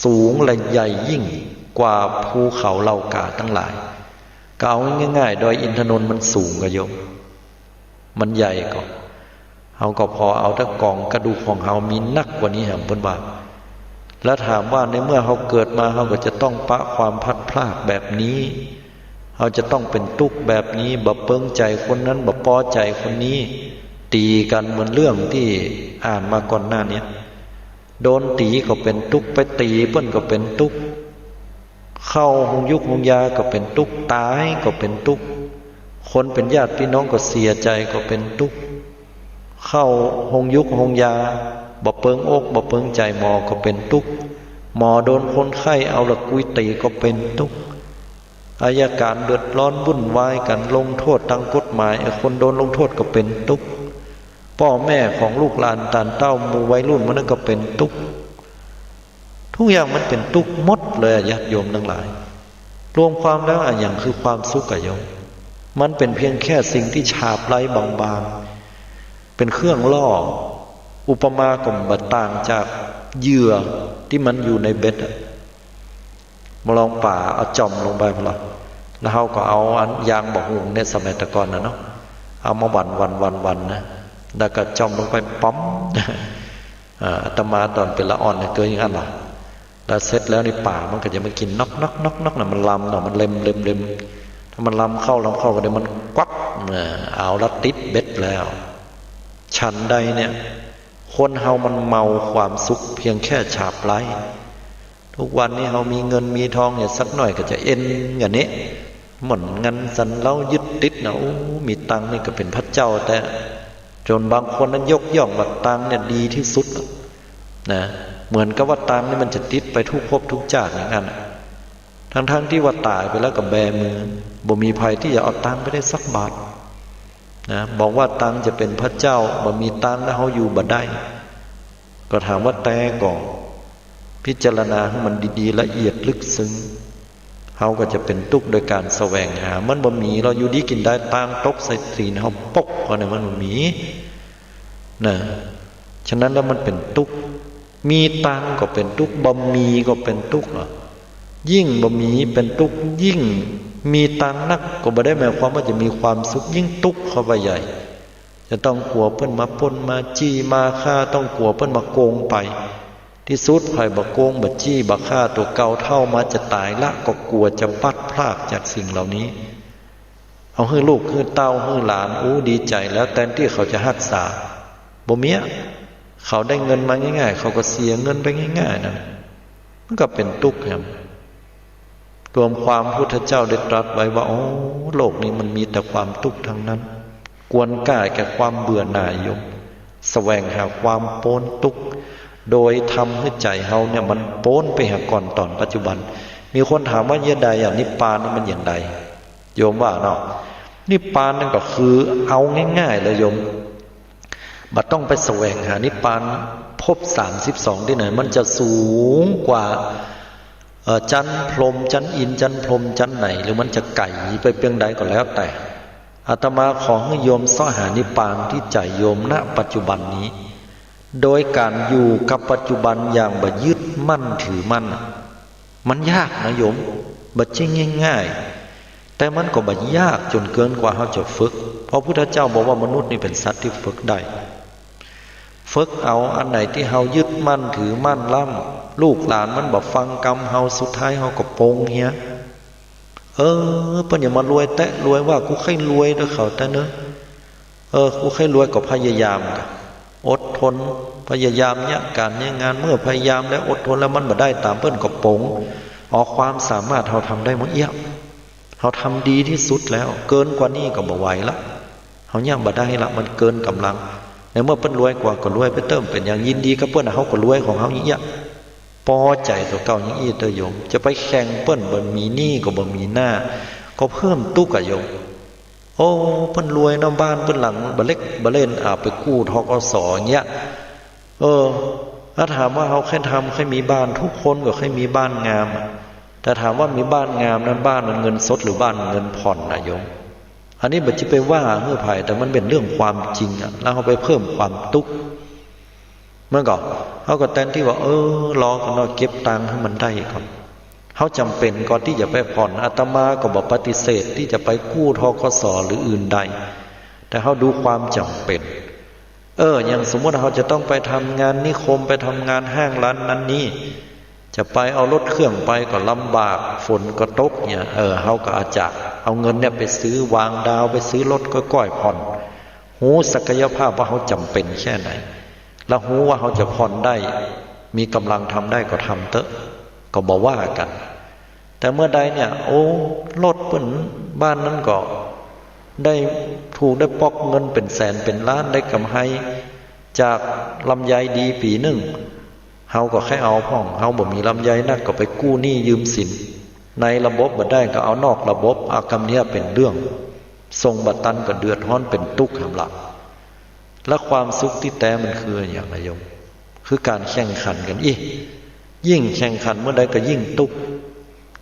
สูงและใหญ่ยิ่งกว่าภูเขาเหล่ากาตังหลาย ก็เอาง่ายๆ ดอยอินทนนท์มันสูงก่อโยม มันใหญ่ก่อ เฮาก็ผ่อเอาแต่ก๋องกระดูกของเฮามีนักกว่านี้แหม เปิ้นว่า แล้วถามว่าในเมื่อเฮาเกิดมา เฮาก็จะต้องปะความพลัดพรากแบบนี้ เฮาจะต้องเป๋นตุ๊กข์แบบนี้ บ่เปิงใจ๋คนนั้น บ่ปอใจ๋คนนี้ ตี๋กั๋นเหมือนเรื่องตี้อ่านมาก่อนหน้าเนี้ย โดนตี๋ก็เป๋นตุ๊กข์ ไปตี๋เปิ้นก็เป๋นตุ๊กข์ เข้าโฮงยุกโฮงยาก็เป๋นตุ๊กข์ ต๋ายก็เป๋นตุ๊กข์ คนเป๋นญาติปี้น้องก็เสียใจ๋ก็เป๋นตุ๊กข์ เข้าโฮงยุกโฮงยา บ่เปิงอกบ่เปิงใจ๋หมอก็เป๋นตุ๊กข์ หมอโดนคนไข้เอาละกุยตี๋ก็เป๋นตุ๊กข์ อัยก๋ารเดือดร้อนวุ่นวายกั๋น ลงโต้ษตางกฎหมาย ไอ้คนโดนลงโต้ษก็เป๋นตุ๊กข์ ป้อแม่ของลูกหลานต๋านเต้าหมู่วัยรุ่นหมู่นั้นก็เป๋นตุ๊กข์ ทุกอย่างมันเป๋นตุ๊กข์หมดเลยอะ ญาติโยมตังหลาย รวมความแล้วอะหยังคือความสุขอะโยม มันเป๋นเพียงแค่สิ่งตี้ฉาบไล้บางๆ เป๋นเครื่องล่อ อุปมาก็บ่ต่างจากเหยื่อตี้มันอยู่ในเบ็ดอะ บ่ลองป๋าเอาจ่อมลงไปพุ้นละ แล้วเฮาก็เอาอันยางบ่าหุงเนี่ย สมัยแต่ก่อนน่ะเนาะ เอามาหว่านๆๆๆ นะ แล้วก็จ่อมลงไปป๋อม อ่า อาตมาต๋อนเป๋นละอ่อนเนี่ยเกยอย่างนั้นล่ะ แล้วเสร็จแล้วนี่ป๋ามันก็จะมากิ๋นนอกๆๆๆ น่ะ มันลำเนาะ มันเล็มๆๆ ถ้ามันลำเข้าลำเข้าก็เดี๋ยวมันกวัก อ่า เอาละติดเบ็ดแล้ว ฉันใดเนี่ย คนเฮามันเมาความสุขเพียงแค่ฉาบไล้ ทุกวันนี้เฮามีเงินมีทองเนี่ย สักหน่อยก็จะเอนกั๋นเนี่ย หม่นงันสันเล้ายึดติดนะ โอ้ มีตังค์นี่ก็เป๋นพระเจ้าแต๊ จ๋นบางคนนั้นยกย่องว่าตังค์เนี่ยดีตี้สุดนะ เหมือนกับว่าตังค์นี่มันจะติดไปทุกภพทุกจาติอย่างนั้นอะ ทั้งๆ ตี้ว่าต๋ายไปแล้วก็แบมือ บ่มีใผตี้จะเอาตังค์ไปได้สักบาทนะ บอกว่าตังค์จะเป๋นพระเจ้า บ่มีตังค์แล้วเฮาอยู่บ่ได้ ก็ถามว่าแต๊ก่อ พิจารณาหื้อมันดีๆ ละเอียดลึกซึ้ง เฮาก็จะเป๋นตุ๊กข์โดยก๋านแสวงหา มันบ่มี เฮาอยู่ดีกิ๋นดาย ตางตกใส่ตี๋นเฮาปก เพราะเนี่ยมันบ่มีนะ ฉะนั้นแล้วมันเป๋นตุ๊กข์ มีตังค์ก็เป๋นตุ๊กข์ บ่มีก็เป๋นตุ๊กข์อะ ยิ่งบ่มีเป๋นตุ๊กข์ ยิ่งมีตังค์นักก็บ่ได้หมายความว่าจะมีความสุข ยิ่งตุ๊กข์เข้าไปใหญ่ จะต้องกั๋วเปิ้นมาปล้นมาจี้มาฆ่า ต้องกั๋วเปิ้นมาโกงไป ตี้สุดใผบ่โกงบ่จี้บ่ฆ่าตั๋วเก่าเฒ่ามาจะต๋ายละ ก็กั๋วจะพลัดพรากจากสิ่งเหล่านี้ เอาหื้อลูกหื้อเต้าหื้อหลาน อู้ ดีใจ๋แล้ว แตนตี้เขาจะฮักษา บ่มีอะ เขาได้เงินมาง่ายๆ เขาก็เสียเงินไปง่ายๆ นั่น มันก็เป๋นตุ๊กข์แหม รวมความพุทธเจ้าได้ตรัสไว้ว่า โอ้ โลกนี้มันมีแต่ความตุ๊กข์ทั้งนั้น ควรก้าแก่ความเบื่อหน่ายโยม แสวงหาความป๊นตุ๊กข์ โดยทำหื้อใจ๋เฮาเนี่ยมันป๊นไปหาก่อนต๋อนปัจจุบัน มีคนถามว่าเยียะใดอะ นิพพานนี่มันอย่างใด โยมว่าเนาะ นิพพานนั่นก็คือเอาง่ายๆ เลยโยม บ่ต้องไปแสวงหานิพพาน ภ บสามสิบสองตี้ไหน มันจะสูงกว่า เอ่อ จั๊นพรหม จั๊นอินทร์ จั๊นพรหม จั๊นไหน หรือมันจะไก๋ไปเปียงใดก็แล้วแต่ อาตมาขอหื้อโยมเซาะหานิพพานตี้ใจ๋โยม ณ ปัจจุบันนี้ โดยก๋านอยู่กับปัจจุบันอย่างบ่ยึดมั่นถือมั่น มันยากนะโยม บ่ใจ้ง่ายๆ แต่มันก็บ่ยากจ๋นเกินกว่าเฮาจะฝึก เพราะพุทธเจ้าบอกว่ามนุษย์นี่เป๋นสัตว์ตี้ฝึกได้ ฝึกเอาอันไหนตี้เฮายึดมั่นถือมั่นล้ำ ลูกหลานมันบ่ฟังกำเฮา สุดท้ายเฮาก็ปงเหีย เออ เปิ้นอย่ามารวยแต๊ รวยว่า กูใค่รวยเต๊อะ เขาแต๊เนอะ เออ กูใค่รวย ก็พยายาม อดทน พยายามเยียะก๋านเยียะงาน เมื่อพยายามแล้ว อดทนแล้ว มันบ่ได้ต๋ามเปิ้นก็ปง เอาความสามารถเฮาทำได้บ่เอี้ย เฮาทำดีตี้สุดแล้ว เกินกว่านี้ก็บ่ไหวละ เฮาเยียะบ่ได้ละ มันเกินก๋ำลัง ในเมื่อเปิ้นรวยกว่าก็รวยไปเต๊อะ เป๋นหยัง ยินดีกับเปิ้นอะ เฮาก็รวยของเฮาเยียะ ปอใจ๋ตั๋วเก่ายังอี้เต๊อะโยม จะไปแข่งเปิ้น บ่มีหนี้ก็บ่มีหน้า ก็เพิ่มตุ๊กข์อะโยม โอ้ เปิ้นรวยเนาะ บ้านเปิ้นหลังบ่เล็กบ่เล่น เอาไปกู้ ธ.ก.ส. อย่างเงี้ย เออ ถ้าถามว่าเฮาใค่ทำ ใค่มีบ้าน ทุกคนก็ใค่มีบ้านงามอะ แต่ถามว่ามีบ้านงามนั้น บ้านมันเงินสดหรือบ้านมันเงินผ่อนนะโยม อันนี้บ่จะไปว่าหื้อใผ แต่มันเป๋นเรื่องความจริงอะ แล้วเฮาไปเพิ่มความตุ๊กข์ มันก็ เฮาก็แตนตี้ว่า เออ รอก่อนเนาะ เก็บตังค์หื้อมันได้ก่อน เฮาจ๋ำเป๋นก่อตี้จะไปผ่อน อาตมาก็บ่ปฏิเสธตี้จะไปกู้ ธ.ก.ส. หรืออื่นใด แต่เฮาดูความจ๋ำเป๋น เออ อย่างสมมุติเฮาจะต้องไปทำงานนิคม ไปทำงานห้างร้านนั้นนี้ จะไปเอารถเครื่องไปก็ลำบาก ฝนก็ตกเนี่ย เออ เฮาก็อาจจะเอาเงินเนี่ยไปซื้อวางดาว ไปซื้อรถก้อยๆ ผ่อน ฮู้ศักยภาพว่าเฮาจ๋ำเป๋นแค่ไหน แล้วฮู้ว่าเฮาจะผ่อนได้ มีก๋ำลังทำได้ก็ทำเต๊อะ ก็บ่ว่ากั๋น แต่เมื่อใดเนี่ย โอ้ รถเปิ้น บ้านนั้นก็ได้ถูก ได้ปอกเงินเป๋นแสนเป๋นล้าน ได้กำไรจากลำไยดีปี๋นึ่ง เฮาก็ใค่เอาพ่อง เฮาบ่มีลำไยนัก ก็ไปกู้หนี้ยืมสิน ในระบบบ่ได้ก็เอานอกระบบ อากำเนี้ยเป๋นเรื่อง ส่งบ่ตันก็เดือดฮ้อนเป๋นตุ๊กข์หำละ และความสุขตี้แต๊มันคืออะหยังนะโยม คือก๋านแข่งขันกั๋นอี้ ยิ่งแข่งขันเมื่อใดก็ยิ่งตุ๊กข์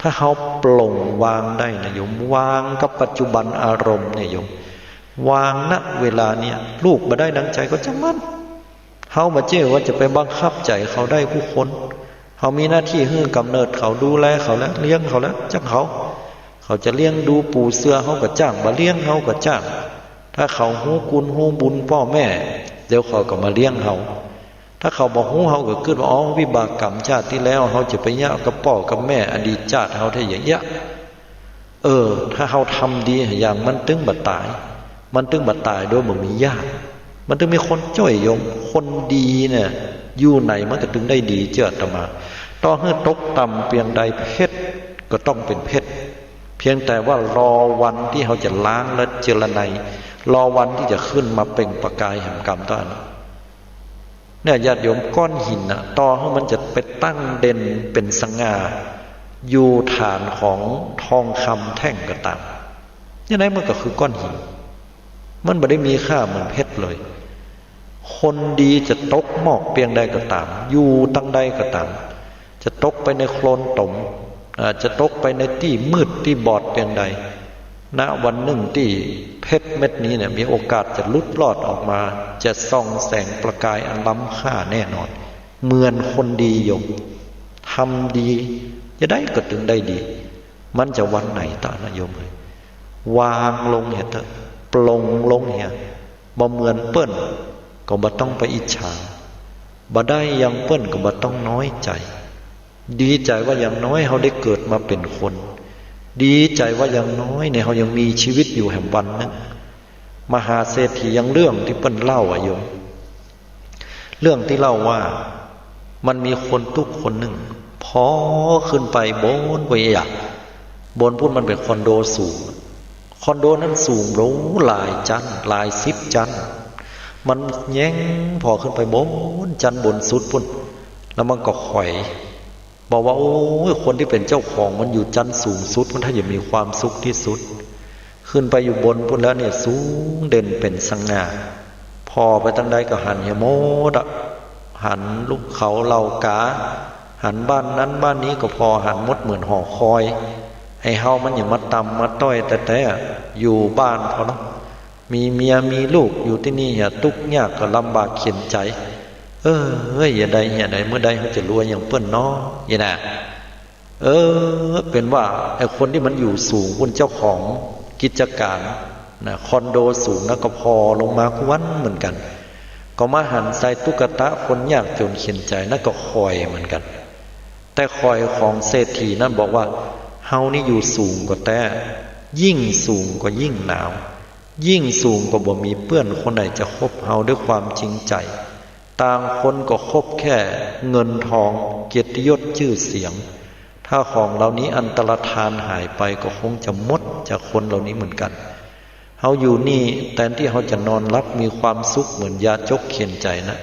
ถ้าเฮาปลงวางได้นะโยม วางกับปัจจุบันอารมณ์เนี่ยโยม วาง ณ เวลาเนี่ย ลูกบ่ได้ดังใจ๋ก็จ้างมัน เฮาบ่เจ้าว่าจะไปบังคับใจ๋เขาได้กู้คน เฮามีหน้าตี้หื้อกำเนิดเขา ดูแลเขาแล้ว เลี้ยงเขาแล้ว จ้างเขา เขาจะเลี้ยงดูปูเสือเฮาก็จ้าง บ่เลี้ยงเฮาก็จ้าง ถ้าเขาฮู้กุณฮู้บุญป้อแม่ เดี๋ยวเขาก็มาเลี้ยงเฮา ถ้าเขาบ่ฮู้ เฮาก็กึ๊ดว่า อ๋อ วิบากกรรมจาติตี้แล้ว เฮาจะไปเยียะกับป้อกับแม่อดีตจาติเฮาแต๊อย่างเยียะ เออ ถ้าเฮาทำดีอย่าง มันตึงบ่ต๋าย มันตึงบ่ต๋ายโดยบ่มีญาติ มันตึงมีคนจ้วยโยม คนดีเนี่ย อยู่ไหนมันก็ตึงได้ดี เจื้ออาตมา ต่อหื้อตกต่ำเปียงใด เพชรก็ต้องเป๋นเพชร เพียงแต่ว่ารอวันตี้เฮาจะล้างและเจรไน รอวันตี้จะขึ้นมาเปล่งประกายแหมกำเต้าอั้น เนี่ย ญาติโยม ก้อนหินน่ะ ต่อหื้อมันจะไปตั้งเด่นเป๋นสง่า อยู่ฐานของทองคำแท่งก็ต๋าม ยังไงมันก็คือก้อนหิน มันบ่ได้มีค่าเหมือนเพชรเลย คนดีจะตกหมอกเปียงใดก็ต๋าม อยู่ตังใดก็ต๋าม จะตกไปในโคลนตม อ่า จะตกไปในตี้มืดตี้บอดเปียงใด ณ วันนึ่งตี้เพชรเม็ดนี้เนี่ย มีโอกาสจะหลุดรอดออกมา จะส่องแสงประกายอันล้ำค่าแน่นอน เหมือนคนดีโยม ทำดี จะได้ก็ตึงได้ดี มันจะวันไหนต๋านะโยมเอ้ย วางลงเหียเต๊อะ ปลงลงเหีย บ่เหมือนเปิ้น ก็บ่ต้องไปอิจฉา บ่ได้อย่างเปิ้นก็บ่ต้องน้อยใจ๋ ดีใจ๋ว่าอย่างน้อยเฮาได้เกิดมาเป๋นคน ดีใจ๋ว่าอย่างน้อยเนี่ยเฮายังมีชีวิตอยู่แหมวันนึ่ง มหาเศรษฐีอย่างเรื่องตี้เปิ้นเล่าอะโยม เรื่องตี้เล่าว่า มันมีคนตุ๊กข์คนนึ่ง ผ่อขึ้นไปบนปุ้นอะ บนปุ้นมันเป๋นคอนโดสูง คอนโดนั้นสูง โอ้ หลายจั๊น หลายสิบจั๊น มันแยงผ่อขึ้นไปบนจั๊นบนสุดปุ้น แล้วมันก็ไขว่ บอกว่า โอ้ย คนตี้เป๋นเจ้าของมันอยู่จั๊นสูงสุด มันถ้าจะมีความสุขตี้สุด ขึ้นไปอยู่บนปุ้นแล้วเนี่ย สูงเด่นเป๋นสง่า ผ่อไปตังใดก็หันเหียหมดอะ หันหุบเขาเหล่ากา หันบ้านนั้นบ้านนี้ก็ผ่อหันหมดเหมือนหอคอย ไอ้เฮามันอย่ามาต่ำมาต้อยแต๊ๆ อยู่บ้านพอเนาะ มีเมียมีลูกอยู่ตี้นี่ เหียตุ๊กยากก็ลำบากเข็ญใจ๋ เออ เฮ้ย เหียใด เหียใด เมื่อใดเฮาจะรวยอย่างเปิ้นน้อ เหียนะ เออ เป๋นว่าไอ้คนตี้มันอยู่สูง เปิ้นเจ้าของกิจก๋านนะ คอนโดสูงนะ ก็ผ่อลงมากู้วันเหมือนกั๋น ก็มาหันใส่ตุ๊กตาคนยากจ๋นเข็ญใจ๋นะ ก็ข่อยเหมือนกั๋น แต่ข่อยของเศรษฐีนั้นบอกว่า เฮานี่อยู่สูงก็แต๊ ยิ่งสูงก็ยิ่งหนาว ยิ่งสูงก็บ่มีเปื้อนคนไหนจะคบเฮาด้วยความจริงใจ๋ ต่างคนก็คบแค่เงินทอง เกียรติยศจื้อเสียง ถ้าของเหล่านี้อันตรธานหายไปก็คงจะหมดจากคนเหล่านี้เหมือนกั๋น เฮาอยู่นี่แตนตี้เฮาจะนอนหลับมีความสุขเหมือนยาจกเข็ญใจ๋นะ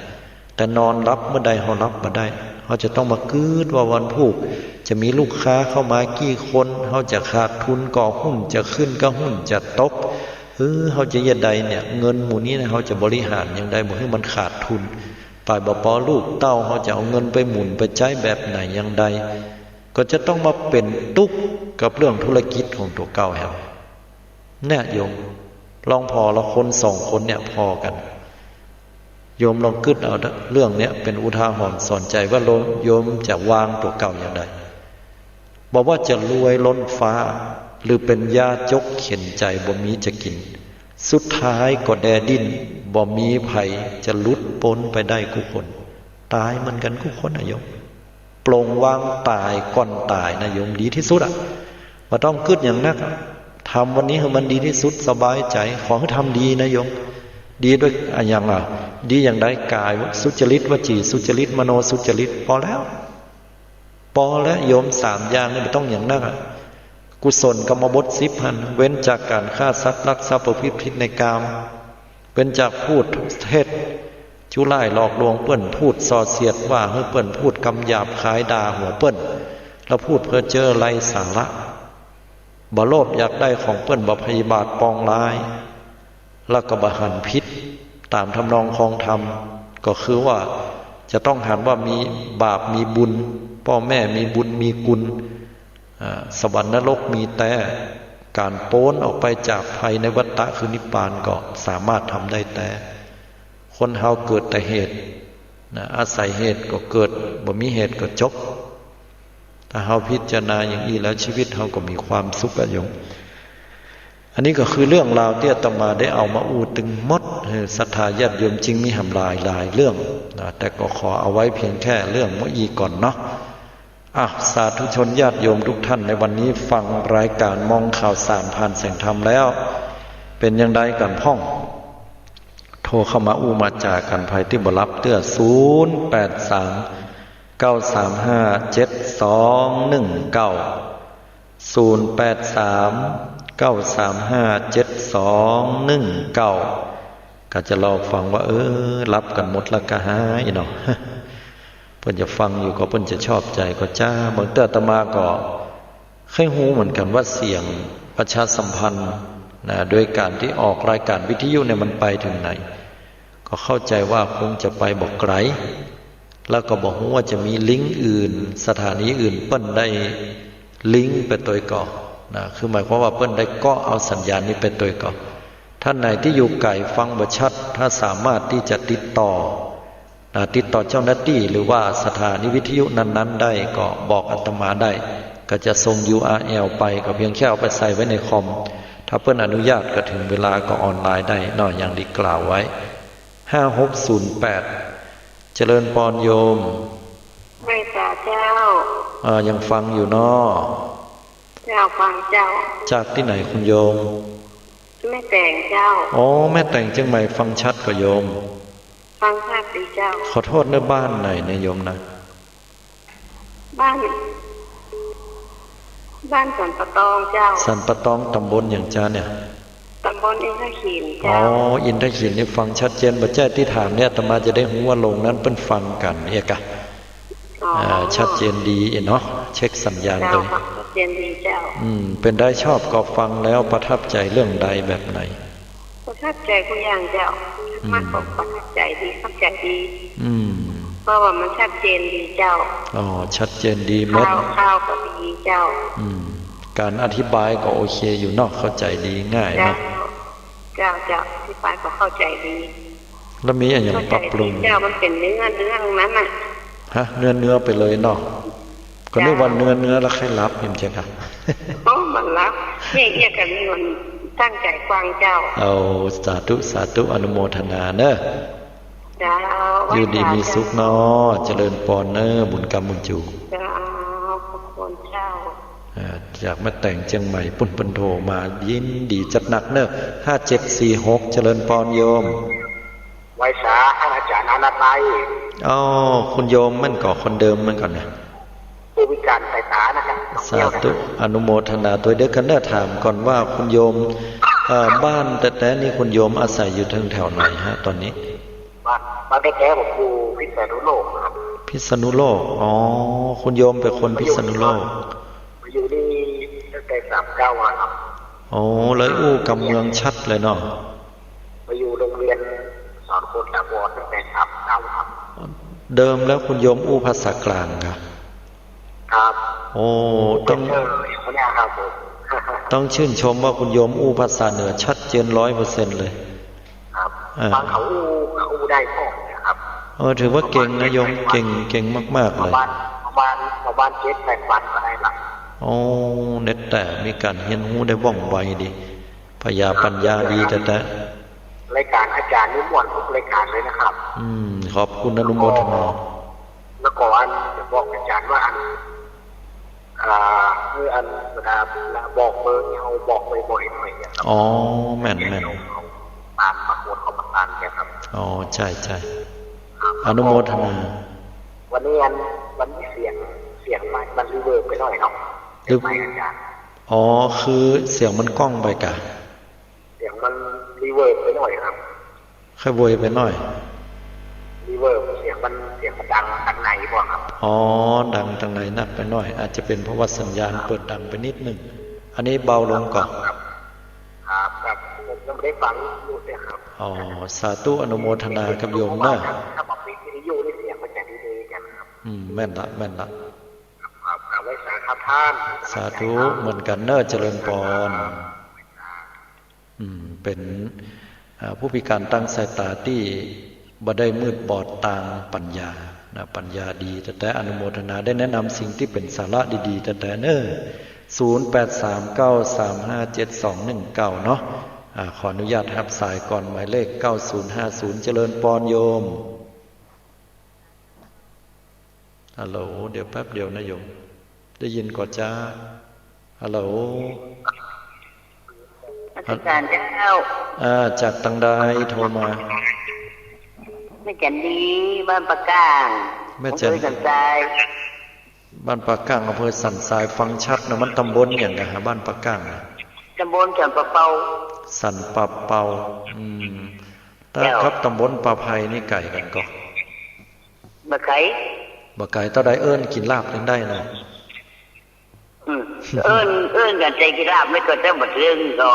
แต่นอนหลับเมื่อใดเฮาหลับบ่ได้ เฮาจะต้องมากึ๊ดว่าวันพูกจะมีลูกค้าเข้ามากี่คน เฮาจะขาดทุนก่อหุ้นจะขึ้นก่อหุ้นจะตก เออ เฮาจะเยียะใดเนี่ย เงินหมู่นี้นะ เฮาจะบริหารอย่างใดบ่หื้อมันขาดทุน ฝ่ายบ่ปอลูกเต้า เฮาจะเอาเงินไปหมุนไปใจ๊แบบไหนอย่างใด ก็จะต้องมาเป๋นตุ๊กข์กับเรื่องธุรกิจของตั๋วเก่าแหม เนี่ยโยม ลองผ่อละคนสองคนเนี่ยผ่อกั๋น โยมลองกึ๊ดเอาเรื่องเนี้ยเป๋นอุทาหรณ์สอนใจ๋ว่าโยมจะวางตั๋วเก่าอย่างใด บ่ว่าจะรวยล้นฟ้า หรือเป๋นยาจกเข็ญใจ๋บ่มีจะกิ๋น สุดท้ายก็แด่ดิ้น บ่มีใผจะหลุดป๊นไปได้กู้คน ต๋ายเหมือนกั๋นกู้คนนะโยม ปลงวางต๋ายก่อนต๋ายนะโยม ดีตี้สุดอะ บ่ต้องกึ๊ดอย่างนักอะ ทำวันนี้หื้อมันดีตี้สุด สบายใจ๋ ขอหื้อทำดีนะโยม ดีด้วยอะหยังล่ะ ดีอย่างใด ก๋ายสุจริต วจีสุจริต มโนสุจริต ปอแล้ว ปอแล้วโยม สามอย่างนี่บ่ต้องอย่างนักอะ กุศลกรรมบทสิบหั้น เว้นจากก๋านฆ่าสัตว์ ลักทรัพย์ ประพฤติผิดในกาม เว้นจากพูดเท็จ จุร้ายหลอกลวงเปิ้น พูดส่อเสียดว่าหื้อเปิ้น พูดกำหยาบคายด่าหัวเปิ้น แล้วพูดเพ้อเจ้อไร้สาระ บ่โลภอยากได้ของเปิ้น บ่พยาบาทปองร้าย แล้วก็บ่หันผิดต๋ามทำนองครองธรรม ก็คือว่าจะต้องหันว่ามีบาปมีบุญ ป้อแม่มีบุญมีกุณ อ่า สวรรค์นรกมีแต๊ ก๋านป๊นออกไปจากภัยในวัฏฏะคือนิพพานก็สามารถทำได้แต๊ คนเฮาเกิดแต่เหตุนะ อาศัยเหตุก็เกิด บ่มีเหตุก็จบ ถ้าเฮาพิจารณาอย่างอี้แล้ว ชีวิตเฮาก็มีความสุขอะโยม อันนี้ก็คือเรื่องราวตี้อาตมาได้เอามาอู้ตึงหมด เออ ศรัทธาญาติโยมจึงมีหำหลายหลายเรื่องนะ แต่ก็ขอเอาไว้เพียงแค่เรื่องเมื่ออี้ก่อนเนาะ อ่ะ สาธุชนญาติโยมทุกท่าน ในวันนี้ฟังรายการมองข่าวสารผ่านแสงธรรมแล้ว เป๋นอย่างใดกั๋นพ่อง โทรเข้ามาอู้มาจ๋ากั๋น ใผตี้บ่หลับเตื้อ ศูนย์แปดสาม เก้าสามห้า เจ็ดสองหนึ่งเก้า ศูนย์แปดสาม เก้าสามห้า เจ็ดสองหนึ่งเก้า ก็จะรอฟังว่า เออ หลับกั๋นหมดแล้วกาฮ้ายเนาะ เปิ้นจะฟังอยู่ก็เปิ้นจะชอบใจ๋ก็จ้า บางเตื้ออาตมาก็ใค่ฮู้เหมือนกั๋นว่าเสียงประชาสัมพันธ์นะ โดยก๋านตี้ออกรายการวิทยุเนี่ยมันไปเถิงไหน ก็เข้าใจ๋ว่าคงจะไปบ่ไก๋ แล้วก็บ่ฮู้ว่าจะมีลิงก์อื่น สถานีอื่นเปิ้นได้ลิงก์ไปตวยก่อนะ คือหมายความว่าเปิ้นได้เกาะเอาสัญญาณนี้ไปตวยก่อ ท่านไหนตี้อยู่ไก๋ฟังบ่ชัด ถ้าสามารถตี้จะติดต่อนะ ติดต่อเจ้าหน้าตี้หรือว่าสถานีวิทยุนั้นๆ ได้ก็บอกอาตมาได้ ก็จะส่ง ยูอาร์แอล ไป ก็เพียงแค่เอาไปใส่ไว้ในคอม ถ้าเปิ้นอนุญาตก็เถิงเวลาก็ออนไลน์ได้เนาะ อย่างตี้กล่าวไว้ ห้าหกศูนย์แปด เจริญปอนโยม ไหว้สาเจ้า อ่า ยังฟังอยู่เนาะ เจ้าฟังเจ้า จากตี้ไหนคุณโยม แม่แตงเจ้า อ๋อ แม่แตงเจียงใหม่ ฟังชัดก่อโยม ฟังชัดดีเจ้า ขอโทษเน้อ บ้านไหนเนี่ยโยมนะ บ้าน บ้านสันป่าตองเจ้า สันป่าตอง ต๋ำบลหยังจ๊ะเนี่ย ต๋ำบลอินทขิล อ๋อ เจ้า อินทขิลนี่ฟังชัดเจน บ่ใจ้ตี้ถามเนี่ย อาตมาจะได้ฮู้ว่าโรงนั้นเปิ้นฟังกั๋นเนี่ยกะ อ๋อ อ่า ชัดเจนดีเนาะ เช็คสัญญาณ เจ้า ตวย ฟังชัดเจนดีเจ้า อืม เป๋นใด ชอบก็ฟังแล้วประทับใจ๋เรื่องใดแบบไหน ประทับใจ๋กู้อย่างเจ้า อืม มากก็ประทับใจ๋ดี ประทับใจ๋ดี อืม เพราะว่ามันชัดเจนดีเจ้า อ๋อ ชัดเจนดีหมด ข่าว ข่าวก็ดีเจ้า อืม ก๋านอธิบายก็โอเคอยู่เนาะ เข้าใจ๋ดีง่ายเนาะ เจ้า เจ้า เจ้า อธิบายก็เข้าใจ๋ดี แล้วมีอะหยังปรับปรุง เข้าใจ๋ดีเจ้า มันเป๋นเนื้อ เนื้อตรงนั้นน่ะ ฮะ เนื้อ เนื้อไปเลยเนาะ ก็นึกว่า เจ้า เนื้อ เนื้อแล้วใค่หลับ เห็นใจ้กะ โอ้ บ่หลับ เนี่ย เนี่ยก็มีคนตั้งใจ๋ฟังเจ้า เอา สาธุ สาธุ อนุโมทนาเนอะ เจ้า อยู่ดีมีสุขเนาะ เจริญปอนเนอะ บุญกำบุญจู๋ เจ้า ขอบคุณเจ้า อ่า จากแม่แตงเจียงใหม่ปุ้น เปิ้นโทรมา ยินดีจัดหนักเนอะ ห้าเจ็ดสี่หก เจริญปอนโยม ไหว้สาท่านอาจ๋ารย์อนันตไมย อ๋อ คุณโยมแม่นก่อ คนเดิมแม่นก่อเนี่ย ผู้พิการสายตานะครับ สาธุ อนุโมทนาตวยเด้อ กั๋นเนอะ ถามก่อนว่าคุณโยม เอ่อ บ้านแต๊ๆ นี่คุณโยมอาศัยอยู่แถวๆ ไหนฮะ ต๋อนนี้ บ้าน บ้านแต๊ๆ ผมอยู่พิษณุโลกครับ พิษณุโลก อ๋อ คุณโยมเป๋นคนพิษณุโลก มาอยู่นี่ตั้งแต่สามเก้ามาครับ อ๋อ เลยอู้กำเมืองชัดเลยเนาะ มาอยู่โรงเรียนสอนคนตาบอดตั้งแต่สามเก้าครับ เดิมแล้วคุณโยมอู้ภาษากลางกะ ครับ โอ้ ต้อง เออ อย่างเนี้ยครับผม ต้องชื่นชมว่าคุณโยมอู้ภาษาเหนือชัดเจนร้อยเปอร์เซ็นต์เลย ครับ อ่า ฟังเขาอู้ เขาอู้ได้ก่อนนะครับ เออ ถือว่าเก่งนะโยม เก่ง เก่งมากๆ เลย ประมาณ ประมาณ ประมาณเจ็ดแปดวันก็ได้ละ โอ้ เน็ตแต่มีก๋านเฮียนฮู้ได้ว่องไวดี พยาปัญญาดีแต๊ๆ รายการอาจ๋ารย์นี่ม่วนทุกรายการเลยนะครับ อืม ขอบคุณ อนุโมทนา แล้วก็ แล้วก็อันจะบอกอาจ๋ารย์ว่าอัน อ่า คืออันเวลา เวลาบอกเบอร์นี่เฮาบอกบ่อยๆ หน่อยนะครับ อ๋อ แม่นๆ ตามบางคนเขามาตามเนี่ยครับ อ๋อ ใจ้ๆ ครับ อนุโมทนา วันนี้อัน วันนี้เสียง เสียงไมค์มันรีเวิร์บไปหน่อยเนาะ หรือ เสียงไมค์อาจ๋ารย์ อ๋อ คือเสียงมันก้องไปกะ เสียงมันรีเวิร์บไปหน่อยครับ ใค่เวิร์บไปหน่อย รีเวิร์บ เสียงมัน เสียงมันดังตังในบ่ครับ อ๋อ ดังตังในนักไปหน่อย อาจจะเป๋นเพราะว่าสัญญาณเปิดดังไปนิดหนึ่ง อันนี้เบาลงก่อ ครับ ครับ ครับ ผมยังบ่ได้ฟังอยู่เนี่ยครับ อ๋อ สาธุ อนุโมทนากับโยมเนอะ ถ้าบอกปิดวิทยุนี่เสียงมันจะดีๆ กันครับ อืม แม่นละ แม่นละ ครับ ครับ ไหว้สาครับท่าน สาธุ เหมือนกั๋นเนอะ เจริญปอน อืม เป๋น อ่า ผู้พิการตางสายตาตี้บ่ได้มืดบอดตางปัญญานะ ปัญญาดีแต๊ๆ อนุโมทนา ได้แนะนำสิ่งตี้เป๋นสาระดีๆ แต๊ๆ เนอะ ศูนย์แปดสามเก้าสามห้าเจ็ดสองหนึ่งเก้า เนาะ อ่า ขออนุญาตฮับสายก่อน หมายเลขเก้าศูนย์ห้าศูนย์ เจริญปอนโยม ฮัลโหล เดี๋ยวแป๊บเดียวนะโยม ได้ยินก่อจ๊ะ ฮัลโหล นมัสก๋านเจ้า อ่า จากตางใดโทรมา แม่จั๋นดี บ้านป่าก้าง แม่จั๋น อำเภอสันทราย บ้านป่าก้าง อำเภอสันทราย ฟังชัดเนาะ มันต๋ำบลหยังกะฮะ บ้านป่าก้างน่ะ ต๋ำบลสันป่าเปา สันป่าเปา อืม เจ้า กับต๋ำบลป่าไผ่นี่ไก๋กั๋นก่อ บ่ไก๋ บ่ไก๋ เต้าใดเอิ้นกิ๋นลาบยังได้เนาะ อืม เอิ้น เอิ้นกั๋นแต่กิ๋นลาบไม่ก็จะบ่เถิงก่อ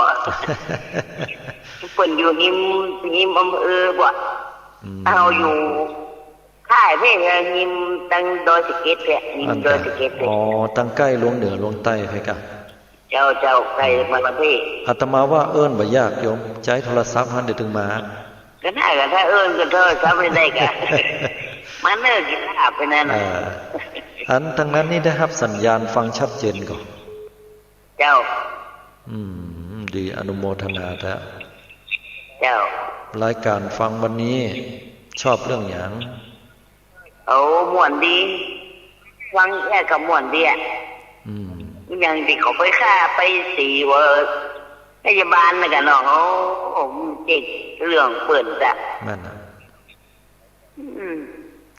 เปิ้นอยู่ฮิม ฮิมอำเภอบ่ อืม เฮาอยู่ค่ายเพ่ ฮิมตางดอยสะเก็ดเพ่ ฮิมดอยสะเก็ดเพ่ อ๋อ ตางใก้ลวงเหนือลวงใต้เพ่กะ เจ้า เจ้า ใก้มาละเพ่ อาตมาว่าเอิ้นบ่ยากโยม ใจ๊โทรศัพท์หั้นเดี๋ยวตึงมา ก็ได้ ก็ถ้าเอิ้นก็โทรศัพท์ได้กะ มาเนิ่นกิ๋นลาบไปนั่นน่ะ เออ อันตางนั้นนี่ได้ฮับสัญญาณฟังชัดเจนก่อ เจ้า อืม ดี อนุโมทนาแต๊ เจ้า รายก๋านฟังวันนี้ชอบเรื่องหยัง โอ้ ม่วนดี ฟังแค่ก็ม่วนดีอะ อืม อย่างตี้เขาไปฆ่าไปสีว่าพยาบาลน่ะกะเนาะ โอ้ มันเจ๊งเรื่องเปิ้นจ้ะ นั่นน่ะ อืม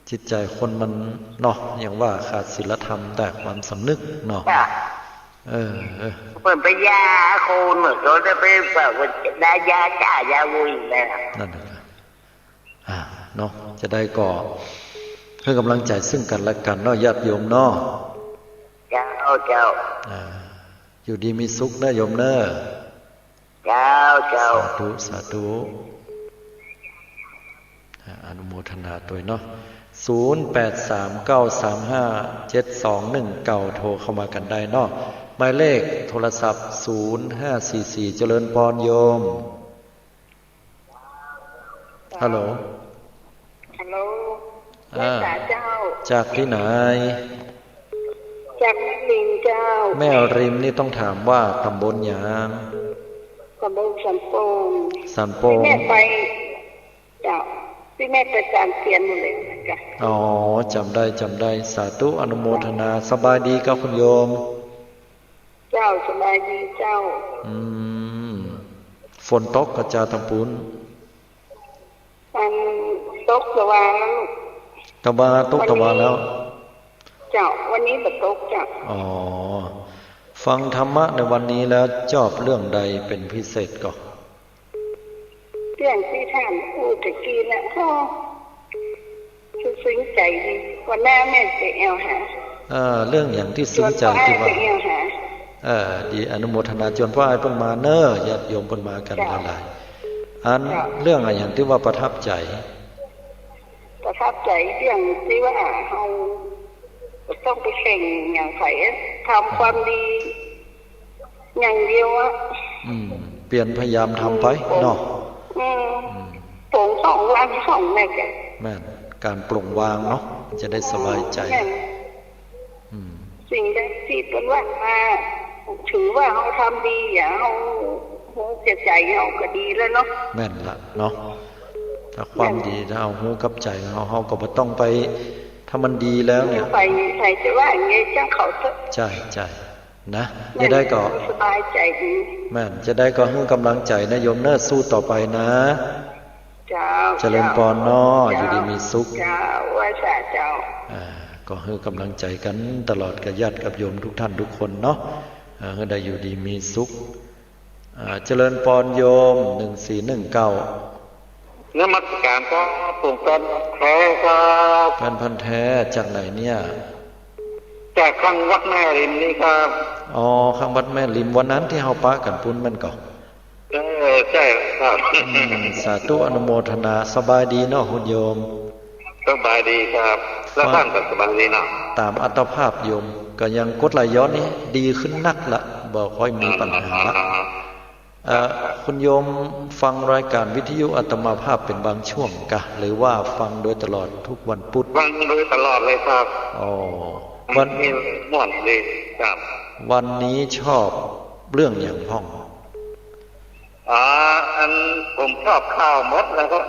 จิตใจ๋คนมันเนาะ อย่างว่าขาดศีลธรรม ขาดความสำนึกเนาะ จ้ะ เออ เออ เปิ้นไปยาคนเหมือนเขาจะไปแบบว่าได้ยาจ้ายาวุ้ยนะ นั่นน่ะ อ่า เนาะ จะได้ก่อหื้อกำลังใจ๋ซึ่งกั๋นและกั๋นเนาะ ญาติโยมเนาะ เจ้า เจ้า อ่า อยู่ดีมีสุขเนอะโยมเนอะ เจ้า เจ้า สาธุ สาธุ อ่า อนุโมทนาตวยเนาะ ศูนย์แปดสามเก้าสามห้าเจ็ดสองหนึ่งเก้า โทรเข้ามากั๋นได้เนาะ หมายเลขโทรศัพท์ ศูนย์ห้าสี่สี่ เจริญปอนโยม ฮัลโหล ฮัลโหล อ่า เจ้า จากตี้ไหน จากแม่ริมเจ้า แม่ริมนี่ต้องถามว่าต๋ำบลหยัง ต๋ำบลสันโป่ง สันโป่ง ตี้แม่ไป เจ้า ตี้แม่ไปจานเตียนหมดเลยนะเจ้า อ๋อ จ๋ำได้ จ๋ำได้ สาธุ อนุโมทนา สบายดีก่อคุณโยม เจ้า สบายดีเจ้า อืม ฝนตกก่อจาตางปู๊น อันตกตะวาแล้วลูก ตะวา ตกตะวาแล้ว วันนี้ เจ้า วันนี้บ่ตกเจ้า อ๋อ ฟังธรรมะในวันนี้แล้วจอบเรื่องใดเป๋นพิเศษก่อ เรื่องตี้ท่านอู้ตะกี้น่ะ ก็ซึ้งใจ๋ดี วันหน้าแม่จะแอ่วหา เอ่อ เรื่องหยังตี้ซึ้งใจ๋ตี้ว่า วันหน้าจะแอ่วหา เอ่อ ดี อนุโมทนา จวนป้ออ้ายเปิ้นมาเน่อ ญาติโยมเปิ้นมากั๋น เจ้า หลายๆ อัน เจ้า เรื่องอะหยังตี้ว่าประทับใจ๋ ประทับใจ๋เรื่องตี้ว่าเฮาบ่ต้องไปเข่งหยังใผ ทำความดี อย่างเดียวอะ อืม เปียรพยายามทำไปเนาะ อืม อืม ป๋งสองวันสองแม่กะ แม่น ก๋านป๋งวางเนาะ จะได้สบายใจ๋ แม่น อืม สิ่งใดตี้เปิ้นว่ามา ถือว่าเฮาทำดีอะ เฮาฮู้แก่ใจ๋เฮาก็ดีแล้วเนาะ แม่นละเนาะ ถ้าความดี แม่น ถ้าเฮาฮู้กับใจ๋เฮา เฮาก็บ่ต้องไป ถ้ามันดีแล้วเนี่ย ไป ใผจะว่าหยังไงจ้างเขาเถอะ ใจ้ ใจ้ นะ แม่น จะได้ก่อ สบายใจ๋ดี แม่น จะได้ก่อหื้อก๋ำลังใจ๋นะโยมเน่อ สู้ต่อไปนะ เจ้า เจริญปอนเนาะ เจ้า อยู่ดีมีสุข เจ้า ไหว้สาเจ้า อ่า ก่อหื้อก๋ำลังใจ๋กั๋นตลอดกับญาติกับโยมทุกท่านทุกคนเนาะ อ่า หื้อได้อยู่ดีมีสุข อ่า เจริญปอนโยม หนึ่งสี่หนึ่งเก้า นมัสก๋านครับ ผมแฟนพันธุ์แท้ครับ แฟนพันธุ์แท้จากไหนเนี่ย จากข้างวัดแม่ริมนี่ครับ อ๋อ ข้างวัดแม่ริม วันนั้นตี้เฮาปะกั๋นปู๊นแม่นก่อ เออ ใจ้ครับ อืม สาธุ อนุโมทนา สบายดีเนาะคุณโยม สบายดีครับ แล้ว ฟัง ต้านก็สบายดีเนาะ ต๋ามอัตภาพโยม ก็ยังกดไหลย้อนนี่ดีขึ้นนักละ บ่ค่อยมีปัญหาละ อ่า เอ่อ คุณโยมฟังรายการวิทยุอาตมาภาพเป๋นบางช่วงกะ หรือว่าฟังโดยตลอดทุกวันพุธ ฟังโดยตลอดเลยครับ อ๋อ วัน มันม่วนดีครับ วันนี้ชอบเรื่องหยังพ่อง อ๋อ อันผมชอบข่าวหมดแล้วครับ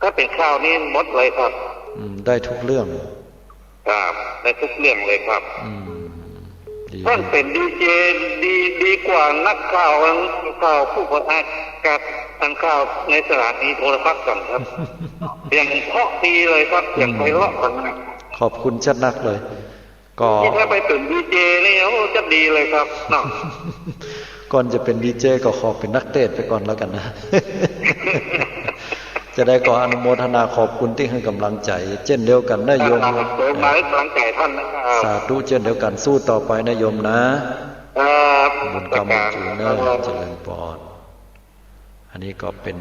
ถ้าเป๋นข่าวนี่หมดเลยครับ อืม ได้ทุกเรื่อง ครับ ได้ทุกเรื่องเลยครับ อืม ดี ต้านเป๋นดีเจ ดี ดีกว่านักข่าว ข่าวผู้ประกาศอันข่าวในสถานีโทรทัศน์ก่อนครับ เสียงเพราะดีเลยครับ เสียงไพเราะครับ ขอบคุณจัดนักเลย ก็ นี่ถ้าไปเป๋นดีเจนี่ โอ้ จะดีเลยครับเนาะ ก่อนจะเป๋นดีเจก็ขอเป๋นนักเตสน์ไปก่อนแล้วกั๋นนะ จะได้ก่ออนุโมทนาขอบคุณตี้หื้อก๋ำลังใจ๋ เจ้นเดียวกั๋นนะโยม ครับ ผมมาให้ก๋ำลังใจ๋ต้านนะครับ สาธุ เจ้นเดียวกั๋น สู้ต่อไปนะโยมนะ ครับ บุญกรรมบุญจูเน่อ เจริญปอน อันนี้ก็เป๋น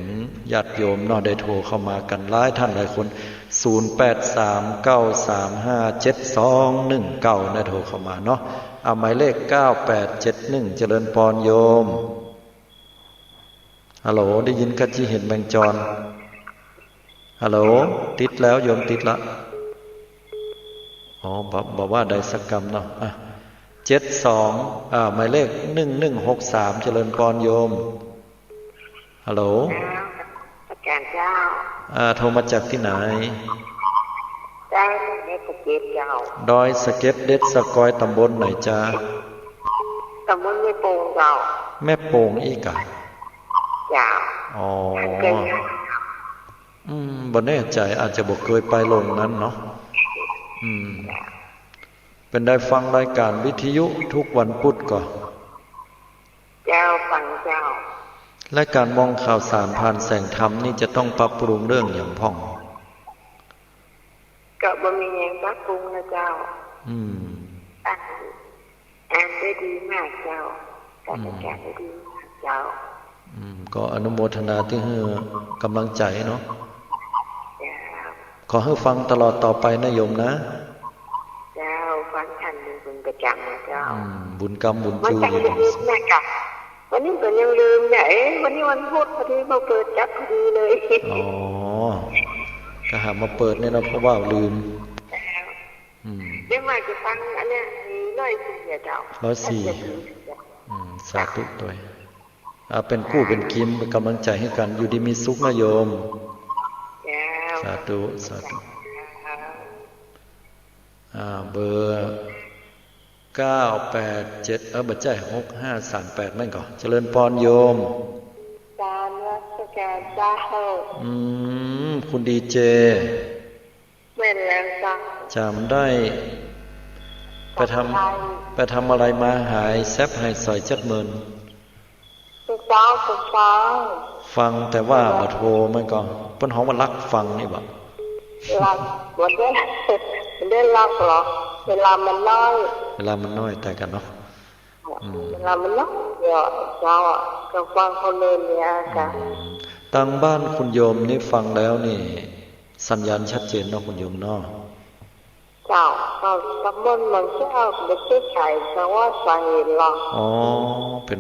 ญาติโยมเนาะ ได้โทรเข้ามากั๋นหลายต้านหลายคน ศูนย์แปดสามเก้าสามห้าเจ็ดสองหนึ่งเก้า นะ โทรเข้ามาเนาะ เอาหมายเลขเก้าแปดเจ็ดหนึ่ง เจริญปอนโยม ฮัลโหล ได้ยินกะ จิเห็นแมงจอน ฮัลโหล ติดแล้วโยม ติดละ อ๋อ บ่ บ่ว่าได้สักกำเนาะ อ่ะ เจ็ดสอง อ่า หมายเลขหนึ่งหนึ่งหกสาม เจริญปอนโยม ฮัลโหล เจ้า อาจ๋ารย์เจ้า อ่า โทรมาจากตี้ไหน เจ้า ดอยสะเก็ดเจ้า ดอยสะเก็ด เด็ดสะกอย ต๋ำบลไหนจ๊ะ ต๋ำบลแม่โป่งเจ้า แม่โป่งอี้กะ เจ้า อ๋อ เจ้า อืม บ่แน่ใจ๋ อาจจะบ่เกยไปลงนั้นเนาะ อืม เป๋นได้ฟังรายการวิทยุทุกวันพุธก่อ เจ้า ฟังเจ้า และก๋านมองข่าวสารผ่านแสงธรรมนี่จะต้องปรับปรุงเรื่องหยังพ่อง ก็บ่มีหยังปรับปรุงนะเจ้า อืม อ่าน อ่านได้ดีมากเจ้า การ อืม บรรยากาศได้ดีมากเจ้า อืม ก็อนุโมทนาตี้หื้อก๋ำลังใจ๋เนาะ เจ้า ขอหื้อฟังตลอดต่อไปนะโยมนะ เจ้า ฟังฉันเป็นประจ๋ำนะเจ้า อืม บุญกรรมบุญ มัน จู๋ จังลืมนะกะ วันนี้ก็ยังลืมเนี่ย เอ๊ะ วันนี้วันพุธพอดี มาเปิดจับพอดีเลย อ๋อ ก็หามาเปิดเนี่ยนะ เพราะว่าลืม เจ้า อืม เดี๋ยวมาจะฟังอันเนี้ย ร้อยสี่อะเจ้า ร้อยสี่ น่าจะดี อืม สาธุตวย อ่า เป๋นกู้เป๋นกิ๋ม เป๋นก๋ำลังใจ๋หื้อกั๋น อยู่ดีมีสุขนะโยม เจ้า สาธุ สาธุ เจ้า อ่า เบอร์ เก้าแปดเจ็ด เออ บ่ใจ้ หกห้าสามแปด แม่นก่อ เจริญปอนโยม กราบนมัสก๋ารเจ้า อืม คุณดีเจ แม่นแล้วเจ้า จ๋ำได้ ไปทำ จ๋ำได้ ไปทำอะไรมาหายแซบหายสอยจักเมิน เจ้า ฟัง ฟังแต่ว่าบ่โทร แม่นก่อ เปิ้นฮ้องว่าลักฟังนี่บ่ ลัก บ่ได้ บ่ได้ลักหรอก เวลามันน้อย เวลามันน้อย แต่กั๋นเนาะ อืม เวลามันน้อย เดี๋ยวเจ้าอะ ก็ฟังคนอื่นเนี่ยกะ อืม ตางบ้านคุณโยมนี่ฟังแล้วนี่ สัญญาณชัดเจนเนาะคุณโยมเนาะ เจ้า ก็ ก็มัน มันก็บ่ใจ้ใคร แต่ว่าสาเหตุหรอก อ๋อ เป๋น